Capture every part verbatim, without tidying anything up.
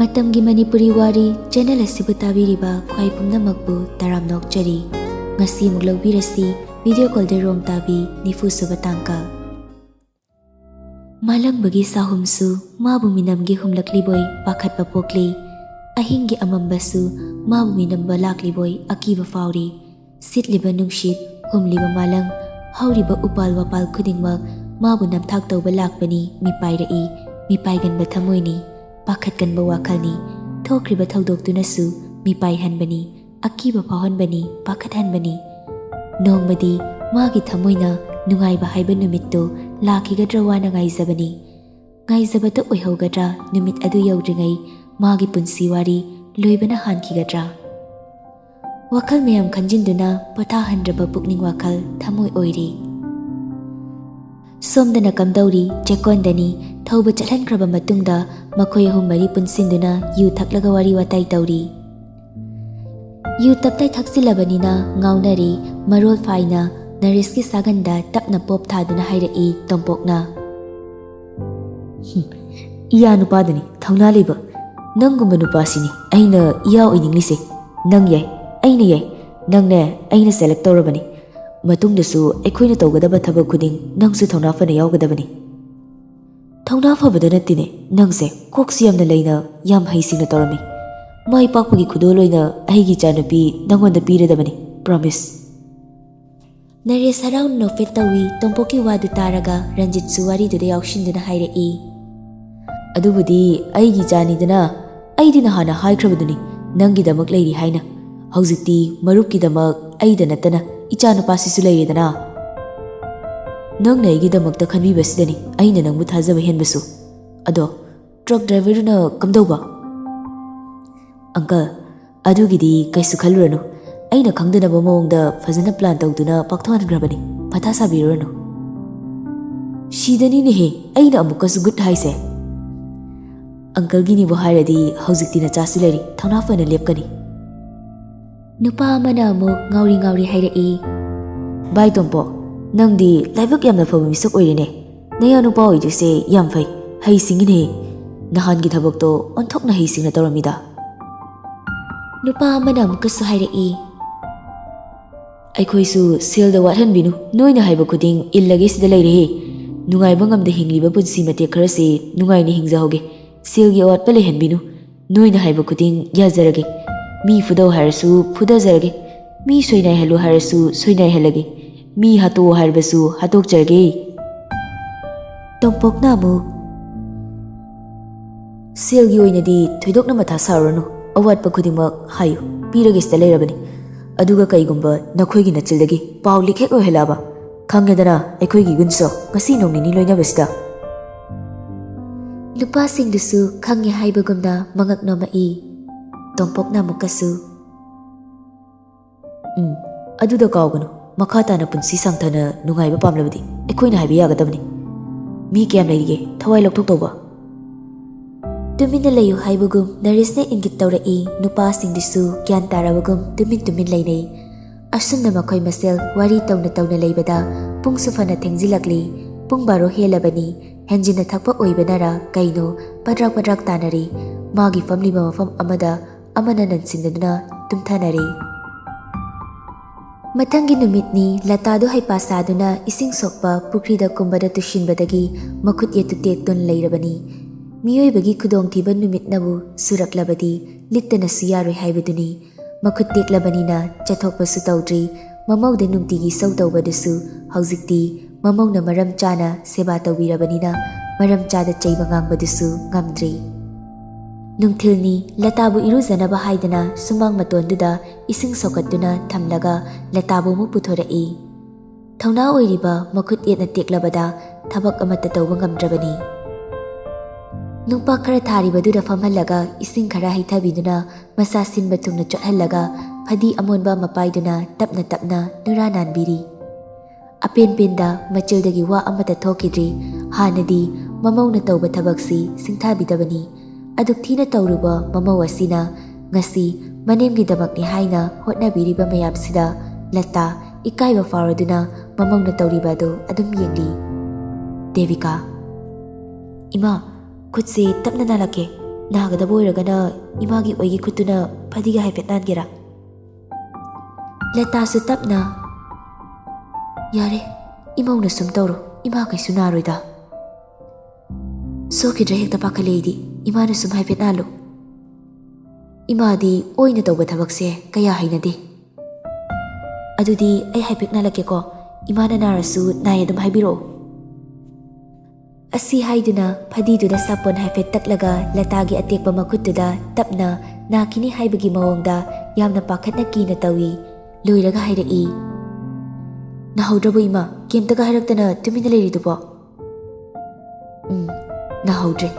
ꯃꯇꯝꯒꯤ ꯃꯅꯤꯄꯨꯔꯤ ꯋꯥꯔꯤ ꯆꯦꯅꯦꯜ ꯑꯁꯤꯕꯨ ꯇꯥꯕꯤꯔꯤꯕ ꯈ꯭ꯋꯥꯏ ꯄꯨꯝꯅꯃꯛꯄꯨ ꯇꯔꯥꯝꯅ ꯑꯣꯛꯆꯔꯤ꯫ ꯉꯁꯤ ꯑꯃꯨꯛ ꯂꯧꯕꯤꯔꯁꯤ ꯚꯤꯗꯤꯑꯣ ꯀꯣꯜꯗ ꯔꯣꯡ ꯇꯥꯕꯤ ꯅꯤꯐꯨ ꯁꯨꯕ ꯇꯥꯡꯀꯛ꯫ ꯃꯥꯂꯪꯕꯒꯤ ꯁꯥꯍꯨꯝꯁꯨ ꯃꯥꯕꯨ ꯃꯤꯅꯝꯒꯦ ꯍꯨꯝꯂꯛꯂꯤꯕꯣꯏ ꯄꯥꯈꯠꯄ ꯄꯣꯛꯂꯤ꯫ ꯑꯍꯤꯡꯒꯤ ꯑꯃꯝꯕꯁꯨ ꯃꯥꯕꯨ ꯃꯤꯅꯝꯕ ꯂꯥꯛꯂꯤꯕꯣꯏ ꯑꯀꯤꯕ ꯐꯥꯎꯔꯤ꯫ ꯁꯤꯠꯂꯤꯕ ꯅꯨꯡꯁꯤꯠ, ꯍꯨꯝꯂꯤꯕ ꯃꯥꯂꯪ, ꯍꯧꯔꯤꯕ ꯎꯄꯥꯜ ꯋꯥꯄꯥꯜ ꯈꯨꯗꯤꯡꯃꯛ ꯃꯥꯕꯨ ꯅꯝꯊꯥꯛ ꯇꯧꯕ ꯂꯥꯛꯄꯅꯤ꯫ ꯃꯤꯄꯥꯏꯔꯛꯏ, ꯃꯤꯄꯥꯏꯒꯟꯕ ꯊꯃꯣꯏꯅꯤ, ꯄꯥꯈꯠꯀꯟꯕ ꯋꯥꯈꯜꯅꯤ꯫ ꯊꯣꯛꯈ꯭ꯔꯤꯕ ꯊꯧꯗꯣꯛꯇꯨꯅꯁꯨ ꯃꯤꯄꯥꯏꯍꯟꯕꯅꯤ, ꯑꯀꯤꯕ ꯐꯥꯎꯍꯟꯕꯅꯤ, ꯄꯥꯈꯠꯍꯟꯕꯅꯤ꯫ ꯅꯣꯡꯃꯗꯤ ꯃꯥꯒꯤ ꯊꯃꯣꯏꯅ ꯅꯨꯡꯉꯥꯏꯕ ꯍꯥꯏꯕ ꯅꯨꯃꯤꯠꯇꯨ ꯂꯥꯛꯈꯤꯒꯗ꯭ꯔꯥ ꯋꯥꯅ ꯉꯥꯏꯖꯕꯅꯤ꯫ ꯉꯥꯏꯖꯕꯇ ꯑꯣꯏꯍꯧꯒꯗ꯭ꯔꯥ ꯅꯨꯃꯤꯠ ꯑꯗꯨ ꯌꯧꯗ꯭ꯔꯤꯉꯩ ꯃꯥꯒꯤ ꯄꯨꯟꯁꯤ ꯋꯥꯔꯤ ꯂꯣꯏꯕꯅ ꯍꯥꯟꯈꯤꯒꯗ꯭ꯔꯥ? ꯋꯥꯈꯜ ꯃꯌꯥꯝ ꯈꯟꯖꯤꯟꯗꯨꯅ ꯄꯣꯊꯥꯍꯟꯗ꯭ꯔꯕ ꯄꯨꯛꯅꯤꯡ ꯋꯥꯈꯜ ꯊꯃꯣꯏ ꯑꯣꯏꯔꯤ꯫ ꯁꯣꯝꯗꯅ ꯀꯝꯗꯧꯔꯤ? ꯆꯦꯛꯀꯣꯟꯗꯅꯤ꯫ ꯊꯧꯕ ꯆꯠꯍꯟꯈ꯭ꯔꯕ ꯃꯇꯨꯡꯗ ꯃꯈꯣꯏ ꯑꯍꯨꯝ ꯃꯔꯤ ꯄꯨꯟꯁꯤꯟꯗꯨꯅ ꯌꯨ ꯊꯛꯂꯒ ꯋꯥꯔꯤ ꯋꯥꯇꯥꯏ ꯇꯧꯔꯤ꯫ ꯌꯨ ꯇꯞꯇꯥꯏ ꯊꯛꯆꯤꯜꯂꯕꯅꯤꯅ ꯉꯥꯎꯅꯔꯤ꯫ ꯃꯔꯣꯜ ꯐꯥꯏꯅ ꯅꯔꯦꯁꯀꯤ ꯁꯥꯒꯟꯗ ꯇꯞꯅ ꯄꯣꯞ ꯊꯥꯗꯨꯅ ꯍꯥꯏꯔꯛꯏ ꯇꯣꯝꯄꯣꯛꯅ꯫ "ꯍꯨꯝ, ꯏꯌꯥ ꯅꯨꯄꯥꯗꯨꯅꯤ ꯊꯧꯅꯥ ꯂꯩꯕ꯫ ꯅꯪꯒꯨꯝꯕ ꯅꯨꯄꯥꯁꯤꯅꯤ ꯑꯩꯅ ꯏꯌꯥ ꯑꯣꯏꯅꯤꯡꯂꯤꯁꯦ꯫ ꯅꯪ ꯌꯥꯏ, ꯑꯩꯅ ꯌꯥꯏ꯫ ꯅꯪꯅꯦ ꯑꯩꯅ ꯁꯦꯂꯦꯛ ꯇꯧꯔꯕꯅꯤ꯫ ꯃꯇꯨꯡꯗꯁꯨ ꯑꯩꯈꯣꯏꯅ ꯇꯧꯒꯗꯕ ꯊꯕꯛ ꯈꯨꯗꯤꯡ ꯅꯪꯁꯨ ꯊꯧꯅꯥ ꯐꯅ ꯌꯥꯎꯒꯗꯕꯅꯤ꯫" "ꯊꯧꯅꯥ ꯐꯕꯗ ꯅꯠꯇꯦꯅꯦ ꯅꯪꯁꯦ, ꯀꯣꯛꯁꯨ ꯌꯥꯝꯅ ꯂꯩꯅ, ꯌꯥꯝ ꯍꯩꯁꯤꯡꯅ ꯇꯧꯔꯝꯃꯤ꯫ ꯃꯥꯏ ꯄꯥꯛꯄꯒꯤ ꯈꯨꯗꯣꯜ ꯑꯣꯏꯅ ꯑꯩꯒꯤ ꯏꯆꯥꯅꯨꯄꯤ ꯅꯪꯉꯣꯟꯗ ꯄꯤꯔꯗꯕꯅꯤ, ꯄ꯭ꯔꯣꯃꯤꯁ꯫" ꯅꯔꯦꯁ ꯍꯔꯥꯎꯅ ꯅꯣꯛꯐꯦꯠ ꯇꯧꯏ꯫ ꯇꯣꯝꯄꯣꯛꯀꯤ ꯋꯥꯗꯨ ꯇꯥꯔꯒ ꯔꯟꯖꯤꯠꯁꯨ ꯋꯥꯔꯤꯗꯨꯗ ꯌꯥꯎꯁꯤꯟꯗꯨꯅ ꯍꯥꯏꯔꯛꯏ꯫ "ꯑꯗꯨꯕꯨꯗꯤ ꯑꯩꯒꯤ ꯏꯆꯥꯅꯤꯗꯅ, ꯑꯩꯗꯤ ꯅꯍꯥꯟꯅ ꯍꯥꯏꯈ꯭ꯔꯕꯗꯨꯅꯤ ꯅꯪꯒꯤꯗꯃꯛ ꯂꯩꯔꯤ ꯍꯥꯏꯅ꯫ ꯍꯧꯖꯤꯛꯇꯤ ꯃꯔꯨꯞꯀꯤꯗꯃꯛ ꯑꯩꯗ ꯅꯠꯇꯅ ꯏꯆꯥꯅꯨꯄꯥꯁꯤꯁꯨ ꯂꯩꯔꯦꯗꯅ꯫ ꯅꯪꯅ ꯑꯩꯒꯤꯗꯃꯛꯇ ꯈꯟꯕꯤꯕꯁꯤꯗꯅꯤ ꯑꯩꯅ ꯅꯪꯕꯨ ꯊꯥꯖꯕ ꯍꯦꯟꯕꯁꯨ꯫ ꯑꯗꯣ ꯇ꯭ꯔꯛ ꯗ꯭ꯔꯥꯏꯚꯔꯗꯨꯅ ꯀꯝꯗꯧꯕ?" "ꯑꯪꯀꯜ, ꯑꯗꯨꯒꯤꯗꯤ ꯀꯩꯁꯨ ꯈꯜꯂꯨꯔꯅꯨ꯫ ꯑꯩꯅ ꯈꯪꯗꯅꯕ ꯃꯑꯣꯡꯗ ꯐꯖꯅ ꯄ꯭ꯂꯥꯟ ꯇꯧꯗꯨꯅ ꯄꯥꯛꯊꯣꯛꯍꯟꯈ꯭ꯔꯕꯅꯤ꯫ ꯃꯊꯥ ꯁꯥꯕꯤꯔꯨꯔꯅꯨ꯫" "ꯁꯤꯗꯅꯤꯅꯦꯍꯦ ꯑꯩꯅ ꯑꯃꯨꯛꯀꯁꯨ ꯒꯨꯠ ꯍꯥꯏꯁꯦ꯫ ꯑꯪꯀꯜꯒꯤꯅꯤꯕꯨ ꯍꯥꯏꯔꯗꯤ ꯍꯧꯖꯤꯛꯇꯤ ꯅꯆꯥꯁꯨ ꯂꯩꯔꯤ, ꯊꯧꯅꯥ ꯐꯅ ꯂꯦꯞꯀꯅꯤ꯫" ꯅꯨꯄꯥ ꯑꯃꯅ ꯑꯃꯨꯛ ꯉꯥꯎꯔꯤ ꯉꯥꯎꯔꯤ ꯍꯥꯏꯔꯛꯏ꯫ "ꯚꯥꯏ ꯇꯣꯝꯄꯣ, ꯅꯪꯗꯤ ꯂꯥꯏꯕꯛ ꯌꯥꯝꯅ ꯐꯕ ꯃꯤꯁꯛ ꯑꯣꯏꯔꯦꯅꯦ꯫ ꯅꯌꯥ ꯅꯨꯄꯥ ꯑꯣꯏꯗꯣꯏꯁꯦ ꯌꯥꯝ ꯐꯩ, ꯍꯩ ꯁꯤꯡꯉꯤꯅꯦ꯫ ꯅꯍꯥꯟꯒꯤ ꯊꯕꯛꯇꯣ ꯑꯣꯟꯊꯣꯛꯅ ꯍꯩꯁꯤꯡꯅ ꯇꯧꯔꯝꯃꯤꯗ꯫ ꯅꯨꯄꯥ ꯑꯃꯅ ꯑꯃꯨꯛꯀꯁꯨ ꯍꯥꯏꯔꯛꯏ, "ꯑꯩꯈꯣꯏꯁꯨ ꯁꯦꯜꯗ ꯋꯥꯠꯍꯟꯕꯤꯅꯨ, ꯅꯣꯏꯅ ꯍꯥꯏꯕ ꯈꯨꯗꯤꯡ ꯏꯜꯂꯒꯦ ꯁꯤꯗ ꯂꯩꯔꯦꯍꯦ꯫ ꯅꯨꯡꯉꯥꯏꯕ ꯉꯝꯗ ꯍꯤꯡꯂꯤꯕ ꯄꯨꯟꯁꯤ ꯃꯇꯦꯛ ꯈꯔꯁꯤ ꯅꯨꯡꯉꯥꯏꯅ ꯍꯤꯡꯖꯍꯧꯒꯦ, ꯁꯦꯜꯒꯤ ꯑꯋꯥꯠꯄ ꯂꯩꯍꯟꯕꯤꯅꯨ, ꯅꯣꯏꯅ ꯍꯥꯏꯕ ꯈꯨꯗꯤꯡ ꯌꯥꯖꯔꯒꯦ꯫ ꯃꯤ ꯐꯨꯗꯧ ꯍꯥꯏꯔꯁꯨ ꯐꯨꯗꯖꯔꯒꯦ, ꯃꯤ ꯁꯣꯏꯅꯥꯏꯍꯜꯂꯨ ꯍꯥꯏꯔꯁꯨ ꯁꯣꯏꯅꯥꯏꯍꯜꯂꯒꯦ, ꯃꯤ ꯍꯥꯠꯇꯣꯛꯑꯣ ꯍꯥꯏꯔꯕꯁꯨ ꯍꯥꯠꯇꯣꯛꯆꯔꯒꯦ꯫" ꯇꯣꯝꯄꯣꯛꯅ ꯑꯃꯨꯛ, "ꯁꯦꯜꯒꯤ ꯑꯣꯏꯅꯗꯤ ꯊꯣꯏꯗꯣꯛꯅ ꯃꯊꯥ ꯁꯥꯔꯨꯔꯅꯨ, ꯑꯋꯥꯠꯄ ꯈꯨꯗꯤꯡꯃꯛ ꯍꯥꯏꯌꯨ, ꯄꯤꯔꯒꯦ ꯁꯤꯗ ꯂꯩꯔꯕꯅꯤ꯫ ꯑꯗꯨꯒ ꯀꯩꯒꯨꯝꯕ ꯅꯈꯣꯏꯒꯤ ꯅꯆꯤꯜꯗꯒꯤ ꯄꯥꯎ ꯂꯤꯛ ꯍꯦꯛ ꯑꯣꯏꯍꯜꯂꯛꯑꯕ, ꯈꯪꯉꯦꯗꯅ ꯑꯩꯈꯣꯏꯒꯤ ꯒꯨꯟꯁꯣ, ꯉꯁꯤ ꯅꯣꯡ ꯅꯤꯅꯤ ꯂꯣꯏꯅꯕꯁꯤꯗ꯫" ꯅꯨꯄꯥꯁꯤꯡꯗꯨꯁꯨ ꯈꯪꯉꯦ ꯍꯥꯏꯕꯒꯨꯝꯅ ꯃꯉꯛ ꯅꯣꯝꯃꯛꯏ꯫ ꯇꯣꯝꯄꯣꯛꯅ ꯑꯃꯨꯛꯀꯁꯨ, "ꯎꯝ, ꯑꯗꯨꯗ ꯀꯥꯎꯒꯅꯨ, ꯃꯈꯥ ꯇꯥꯅ ꯄꯨꯟꯁꯤ ꯁꯥꯡꯊꯅ ꯅꯨꯡꯉꯥꯏꯕ ꯄꯥꯝꯂꯕꯗꯤ ꯑꯩꯈꯣꯏꯅ ꯍꯥꯏꯕ ꯌꯥꯒꯗꯕꯅꯤ꯫ ꯃꯤ ꯀꯌꯥꯝ ꯂꯩꯔꯤꯒꯦ ꯊꯋꯥꯏ ꯂꯧꯊꯣꯛꯇꯧꯕ?" ꯇꯨꯃꯤꯟꯅ ꯂꯩꯌꯨ ꯍꯥꯏꯕꯒꯨꯝ ꯅꯔꯦꯁꯅ ꯏꯪꯒꯤꯠ ꯇꯧꯔꯛꯏ꯫ ꯅꯨꯄꯥꯁꯤꯡꯗꯨꯁꯨ ꯒ꯭ꯌꯥꯟ ꯇꯥꯔꯕꯒꯨꯝ ꯇꯨꯃꯤꯟ ꯇꯨꯃꯤꯟ ꯂꯩꯅꯩ꯫ ꯑꯁꯨꯝꯅ ꯃꯈꯣꯏ ꯃꯁꯦꯜ ꯋꯥꯔꯤ ꯇꯧꯅ ꯇꯧꯅ ꯂꯩꯕꯗ ꯄꯨꯡꯁꯨ ꯐꯅ ꯊꯦꯡꯖꯤꯜꯂꯛꯂꯤ꯫ ꯄꯨꯡ ꯕꯥꯔꯣ ꯍꯦꯜꯂꯕꯅꯤ꯫ ꯍꯦꯟꯖꯤꯟꯅ ꯊꯛꯄ ꯑꯣꯏꯕꯅꯔ ꯀꯩꯅꯣ ꯄꯗ꯭ꯔꯥꯛ ꯄꯗ꯭ꯔꯥꯛ ꯇꯥꯅꯔꯤ꯫ ꯃꯥꯒꯤ ꯐꯝꯂꯤꯕ ꯃꯐꯝ ꯑꯃꯗ ꯑꯃꯅ ꯅꯟꯁꯤꯟꯅꯗꯨꯅ ꯇꯨꯝꯊꯅꯔꯦ꯫ ꯃꯊꯪꯒꯤ ꯅꯨꯃꯤꯠꯅꯤ꯫ ꯂꯇꯥꯗꯨ ꯍꯩꯄꯥ ꯁꯥꯗꯨꯅ ꯏꯁꯤꯡ ꯁꯣꯛꯄ ꯄꯨꯈ꯭ꯔꯤꯗ ꯀꯨꯝꯕꯗ ꯇꯨꯁꯤꯟꯕꯗꯒꯤ ꯃꯈꯨꯠ ꯌꯦꯠꯇꯨ ꯇꯦꯛꯇꯨꯅ ꯂꯩꯔꯕꯅꯤ꯫ ꯃꯤꯑꯣꯏꯕꯒꯤ ꯈꯨꯗꯣꯡꯊꯤꯕ ꯅꯨꯃꯤꯠꯅꯕꯨ ꯁꯨꯔꯛꯂꯕꯗꯤ ꯂꯤꯠꯇꯅꯁꯨ ꯌꯥꯔꯣꯏ ꯍꯥꯏꯕꯗꯨꯅꯤ꯫ ꯃꯈꯨꯠ ꯇꯦꯛꯂꯕꯅꯤꯅ ꯆꯠꯊꯣꯛꯄꯁꯨ ꯇꯧꯗ꯭ꯔꯤ꯫ ꯃꯃꯧꯗ ꯅꯨꯡꯇꯤꯒꯤ ꯏꯁꯧ ꯇꯧꯕꯗꯨꯁꯨ ꯍꯧꯖꯤꯛꯇꯤ ꯃꯃꯧꯅ ꯃꯔꯝ ꯆꯥꯅ ꯁꯦꯕꯥ ꯇꯧꯕꯤꯔꯕꯅꯤꯅ ꯃꯔꯝ ꯆꯥꯗ ꯆꯩꯕ ꯉꯥꯡꯕꯗꯨꯁꯨ ꯉꯝꯗ꯭ꯔꯤ꯫ ꯅꯨꯡꯊꯤꯜꯅꯤ꯫ ꯂꯇꯥꯕꯨ ꯏꯔꯨꯖꯅꯕ ꯍꯥꯏꯗꯅ ꯁꯨꯃꯥꯡ ꯃꯇꯣꯟꯗꯨꯗ ꯏꯁꯤꯡ ꯁꯣꯛꯀꯠꯇꯨꯅ ꯊꯝꯂꯒ ꯂꯇꯥꯕꯨ ꯑꯃꯨꯛ ꯄꯨꯊꯣꯔꯛꯏ꯫ ꯊꯧꯅꯥ ꯑꯣꯏꯔꯤꯕ ꯃꯈꯨꯠ ꯌꯦꯠꯅ ꯇꯦꯛꯂꯕꯗ ꯊꯕꯛ ꯑꯃꯠꯇ ꯇꯧꯕ ꯉꯝꯗ꯭ꯔꯕꯅꯤ꯫ ꯅꯨꯡꯄꯥꯛ ꯈꯔ ꯊꯥꯔꯤꯕꯗꯨꯗ ꯐꯝꯍꯜꯂꯒ ꯏꯁꯤꯡ ꯈꯔ ꯍꯩꯊꯕꯤꯗꯨꯅ ꯃꯁꯥ ꯁꯤꯟꯕ ꯊꯨꯡꯅ ꯆꯣꯠꯍꯜꯂꯒ ꯐꯗꯤ ꯑꯃꯣꯟꯕ ꯑꯃ ꯄꯥꯏꯗꯨꯅ ꯇꯞꯅ ꯇꯞꯅ ꯅꯨꯔꯥ ꯅꯥꯟꯕꯤꯔꯤ꯫ ꯑꯄꯦꯟ ꯄꯦꯟꯗ ꯃꯆꯤꯜꯗꯒꯤ ꯋꯥ ꯑꯃꯠꯇ ꯊꯣꯛꯈꯤꯗ꯭ꯔꯤ꯫ ꯍꯥꯟꯅꯗꯤ ꯃꯃꯧꯅ ꯇꯧꯕ ꯊꯕꯛꯁꯤ ꯁꯤꯡꯊꯥꯕꯤꯗꯕꯅꯤ꯫ ꯑꯗꯨꯛ ꯊꯤꯅ ꯇꯧꯔꯨꯕ ꯃꯃꯧ ꯑꯁꯤꯅ ꯉꯁꯤ ꯃꯅꯦꯝꯒꯤꯗꯃꯛꯅꯤ ꯍꯥꯏꯅ ꯍꯣꯠꯅꯕꯤꯔꯤꯕ ꯃꯌꯥꯝꯁꯤꯗ ꯂꯇꯥ ꯏꯀꯥꯏꯕ ꯐꯥꯎꯔꯗꯨꯅ ꯃꯃꯧꯅ ꯇꯧꯔꯤꯕ ꯑꯗꯨ ꯑꯗꯨꯝ ꯌꯦꯡꯂꯤ꯫ ꯗꯦꯕꯤꯀꯥ, "ꯏꯃꯥ, ꯈꯨꯠꯁꯦ ꯇꯞꯅ ꯅꯥꯜꯂꯛꯀꯦ꯫ ꯅꯥꯒꯗꯕ ꯑꯣꯏꯔꯒꯅ ꯏꯃꯥꯒꯤ ꯑꯣꯏꯒꯤ ꯈꯨꯠꯇꯨꯅ ꯐꯗꯤꯒ ꯍꯥꯏꯐꯦꯠ ꯅꯥꯟꯒꯦꯔꯥ?" ꯂꯇꯥꯁꯨ ꯇꯞꯅ, "ꯌꯥꯔꯦ, ꯏꯃꯧꯅ ꯁꯨꯝ ꯇꯧꯔꯣ, ꯏꯃꯥ ꯀꯩꯁꯨ ꯅꯥꯔꯣꯏꯗ꯫ ꯁꯣꯛꯈꯤꯗ꯭ꯔꯥ ꯍꯦꯛꯇ ꯄꯥꯈꯠꯂꯦ ꯑꯩꯗꯤ, ꯏꯃꯥꯅ ꯁꯨꯝ ꯍꯥꯏꯐꯦꯠ ꯅꯥꯜꯂꯨ꯫ ꯏꯃꯥꯗꯤ ꯑꯣꯏꯅ ꯇꯧꯕ ꯊꯕꯛꯁꯦ ꯀꯌꯥ ꯍꯩꯅꯗꯦ꯫ ꯑꯗꯨꯗꯤ ꯑꯩ ꯍꯥꯏꯐꯦꯠ ꯅꯥꯜꯂꯛꯀꯦꯀꯣ, ꯏꯃꯥꯅ ꯅꯥꯔꯁꯨ ꯅꯥꯏ ꯑꯗꯨꯝ ꯍꯥꯏꯕꯤꯔꯛꯑꯣ꯫" ꯑꯁꯤ ꯍꯥꯏꯗꯨꯅ ꯐꯗꯤꯗꯨꯗ ꯁꯥꯄꯣꯟ ꯍꯥꯏꯐꯦꯠ ꯇꯛꯂꯒ ꯂꯇꯥꯒꯤ ꯑꯇꯦꯛꯄ ꯃꯈꯨꯠꯇꯨꯗ ꯇꯞꯅ, ꯅꯥꯈꯤꯅꯤ ꯍꯥꯏꯕꯒꯤ ꯃꯑꯣꯡꯗ ꯌꯥꯝꯅ ꯄꯥꯈꯠꯅ ꯀꯤꯅ ꯇꯧꯏ꯫ ꯂꯣꯏꯔꯒ ꯍꯥꯏꯔꯛꯏ, "ꯅꯥꯍꯧꯗ꯭ꯔꯕꯣ ꯏꯃꯥ? ꯀꯩꯝꯇꯒ ꯍꯥꯏꯔꯛꯇꯅ ꯇꯨꯃꯤꯟꯅ ꯂꯩꯔꯤꯗꯨꯕꯣ?" "ꯎꯝ, ꯅꯥꯍꯧꯗ꯭ꯔꯦ꯫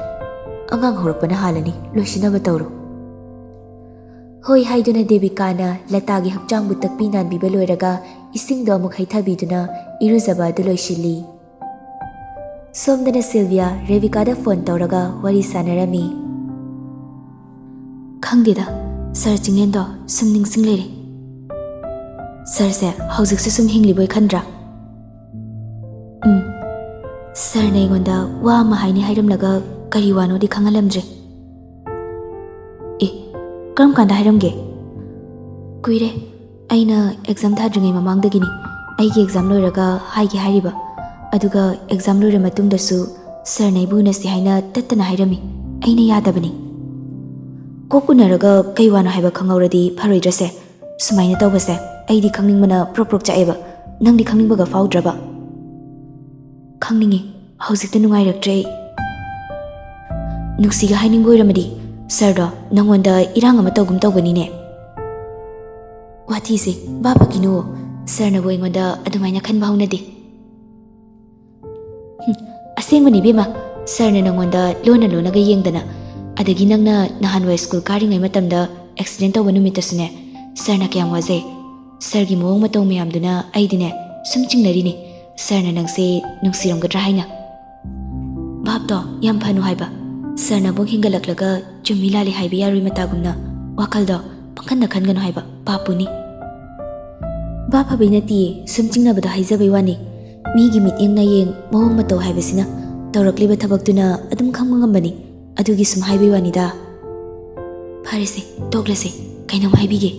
ꯑꯉꯥꯡ ꯍꯧꯔꯛꯄꯅ ꯍꯥꯜꯂꯅꯤ, ꯂꯣꯏꯁꯤꯟꯅꯕ ꯇꯧꯔꯣ꯫" ꯍꯣꯏ ꯍꯥꯏꯗꯨꯅ ꯗꯦꯕꯤꯀꯥꯅ ꯂꯇꯥꯒꯤ ꯍꯛꯆꯥꯡꯕꯨ ꯇꯛꯄꯤ ꯅꯥꯟꯕꯤꯕ ꯂꯣꯏꯔꯒ ꯏꯁꯤꯡꯗꯣ ꯑꯃꯨꯛ ꯍꯩꯊꯕꯤꯗꯨꯅ ꯏꯔꯨꯖꯕ ꯑꯗꯨ ꯂꯣꯏꯁꯤꯜꯂꯤ꯫ ꯁꯣꯝꯗꯅ ꯁꯤꯜꯚꯤꯌꯥ ꯔꯦꯕꯤꯀꯥꯗ ꯐꯣꯟ ꯇꯧꯔꯒ ꯋꯥꯔꯤ ꯁꯥꯟꯅꯔꯝꯃꯤ꯫ "ꯈꯪꯗꯦꯗ, ꯁꯥꯔ ꯆꯤꯡꯂꯦꯟꯗꯣ ꯁꯨꯝ ꯅꯤꯡꯁꯤꯡ ꯂꯩꯔꯦ꯫ ꯁꯥꯔꯁꯦ ꯍꯧꯖꯤꯛꯁꯨ ꯁꯨꯝ ꯍꯤꯡꯂꯤꯕꯣꯏ ꯈꯟꯗ꯭ꯔꯥ?" "ꯎꯝ, ꯁꯥꯔꯅ ꯑꯩꯉꯣꯟꯗ ꯋꯥ ꯑꯃ ꯍꯥꯏꯅꯤ ꯍꯥꯏꯔꯝꯂꯒ ꯀꯔꯤ ꯋꯥꯅꯣꯗꯤ ꯈꯪꯍꯜꯂꯝꯗ꯭ꯔꯦ꯫" "ꯑꯦ, ꯀꯔꯝ ꯀꯥꯟꯗ ꯍꯥꯏꯔꯝꯒꯦ?" "ꯀꯨꯏꯔꯦ, ꯑꯩꯅ ꯑꯦꯛꯖꯥꯝ ꯊꯥꯗ꯭ꯔꯤꯉꯩ ꯃꯃꯥꯡꯗꯒꯤꯅꯤ꯫ ꯑꯩꯒꯤ ꯑꯦꯛꯖꯥꯝ ꯂꯣꯏꯔꯒ ꯍꯥꯏꯒꯦ ꯍꯥꯏꯔꯤꯕ, ꯑꯗꯨꯒ ꯑꯦꯛꯖꯥꯝ ꯂꯣꯏꯔ ꯃꯇꯨꯡꯗꯁꯨ ꯁꯥꯔꯅ ꯑꯩꯕꯨ ꯎꯅꯁꯤ ꯍꯥꯏꯅ ꯇꯠꯇꯅ ꯍꯥꯏꯔꯝꯃꯤ꯫ ꯑꯩꯅ ꯌꯥꯗꯕꯅꯤ꯫" "ꯀꯣꯛ ꯎꯅꯔꯒ ꯀꯩ ꯋꯥꯅꯣ ꯍꯥꯏꯕ ꯈꯪꯍꯧꯔꯗꯤ ꯐꯔꯣꯏꯗ꯭ꯔꯁꯦ? ꯁꯨꯃꯥꯏꯅ ꯇꯧꯕꯁꯦ ꯑꯩꯗꯤ ꯈꯪꯅꯤꯡꯕꯅ ꯄ꯭ꯔꯣꯛ ꯄ꯭ꯔꯣꯛ ꯆꯥꯛꯑꯦꯕ꯫ ꯅꯪꯗꯤ ꯈꯪꯅꯤꯡꯕꯒ ꯐꯥꯎꯗ꯭ꯔꯕ?" "ꯈꯪꯅꯤꯡꯉꯤ, ꯍꯧꯖꯤꯛꯇ ꯅꯨꯡꯉꯥꯏꯔꯛꯇ꯭ꯔꯦ ꯑꯩ꯫" "ꯅꯨꯡꯁꯤꯒ ꯍꯥꯏꯅꯤꯡꯕ ꯑꯣꯏꯔꯝꯃꯗꯤ ꯁꯥꯔꯗꯣ ꯅꯪꯉꯣꯟꯗ ꯏꯔꯥꯡ ꯑꯃ ꯇꯧꯒꯨꯝ ꯇꯧꯕꯅꯤꯅꯦ꯫" "ꯋꯥꯊꯤꯁꯦ ꯚꯥꯞ ꯐꯈꯤꯅꯨ, ꯁꯥꯔꯅꯕꯨ ꯑꯩꯉꯣꯟꯗ ꯑꯗꯨꯃꯥꯏꯅ ꯈꯟꯕ ꯍꯧꯅꯗꯦ꯫" "ꯍꯨꯝ, ꯑꯁꯦꯡꯕꯅꯤ ꯏꯕꯦꯝꯃ, ꯁꯥꯔꯅ ꯅꯪꯉꯣꯟꯗ ꯂꯣꯟꯅ ꯂꯣꯟꯅꯒ ꯌꯦꯡꯗꯅ, ꯑꯗꯒꯤ ꯅꯪꯅ ꯅꯍꯥꯟꯋꯥꯏ ꯁ꯭ꯀꯨꯜ ꯀꯥꯔꯤꯉꯩ ꯃꯇꯝꯗ ꯑꯦꯛꯁꯤꯗꯦꯟ ꯇꯧꯕ ꯅꯨꯃꯤꯠꯇꯁꯨꯅꯦ, ꯁꯥꯔꯅ ꯀꯌꯥꯝ ꯋꯥꯖꯩ꯫ ꯁꯥꯔꯒꯤ ꯃꯑꯣꯡ ꯃꯇꯧ ꯃꯌꯥꯝꯗꯨꯅ ꯑꯩꯗꯤꯅꯦ ꯁꯨꯝ ꯆꯤꯡꯅꯔꯤꯅꯤ, ꯁꯥꯔꯅ ꯅꯪꯁꯦ ꯅꯨꯡꯁꯤꯔꯝꯒꯗ꯭ꯔꯥ ꯍꯥꯏꯅ꯫" ꯚꯥꯞꯇꯣ ꯌꯥꯝ ꯐꯅꯨ ꯍꯥꯏꯕ꯫ ꯁꯥꯔꯅ ꯑꯃꯨꯛ ꯍꯦꯟꯒꯠꯂꯛꯂꯒ ꯆꯨꯝꯃꯤ ꯂꯥꯜꯂꯤ ꯍꯥꯏꯕ ꯌꯥꯔꯣꯏ ꯃꯇꯥꯒꯨꯝꯅ ꯋꯥꯈꯜꯗꯣ ꯄꯪꯈꯟꯗ ꯈꯟꯒꯅꯨ ꯍꯥꯏꯕ, ꯄꯥꯞ ꯄꯨꯅꯤ꯫ ꯚꯥꯞ ꯐꯕꯩ ꯅꯠꯇꯤꯌꯦ, ꯁꯨꯝ ꯆꯤꯡꯅꯕꯗꯣ ꯍꯥꯏꯖꯕꯩ ꯋꯥꯅꯤ꯫ ꯃꯤꯒꯤ ꯃꯤꯠꯌꯦꯡ ꯅꯥꯌꯦꯡ, ꯃꯑꯣꯡ ꯃꯇꯧ ꯍꯥꯏꯕꯁꯤꯅ ꯇꯧꯔꯛꯂꯤꯕ ꯊꯕꯛꯇꯨꯅ ꯑꯗꯨꯝ ꯈꯪꯕ ꯉꯝꯕꯅꯤ꯫ ꯑꯗꯨꯒꯤ ꯁꯨꯝ ꯍꯥꯏꯕꯒꯤ ꯋꯥꯅꯤꯗ꯫ ꯐꯔꯦꯁꯦ, ꯇꯣꯛꯂꯁꯦ꯫ ꯀꯩꯅꯣꯝ ꯍꯥꯏꯕꯤꯒꯦ꯫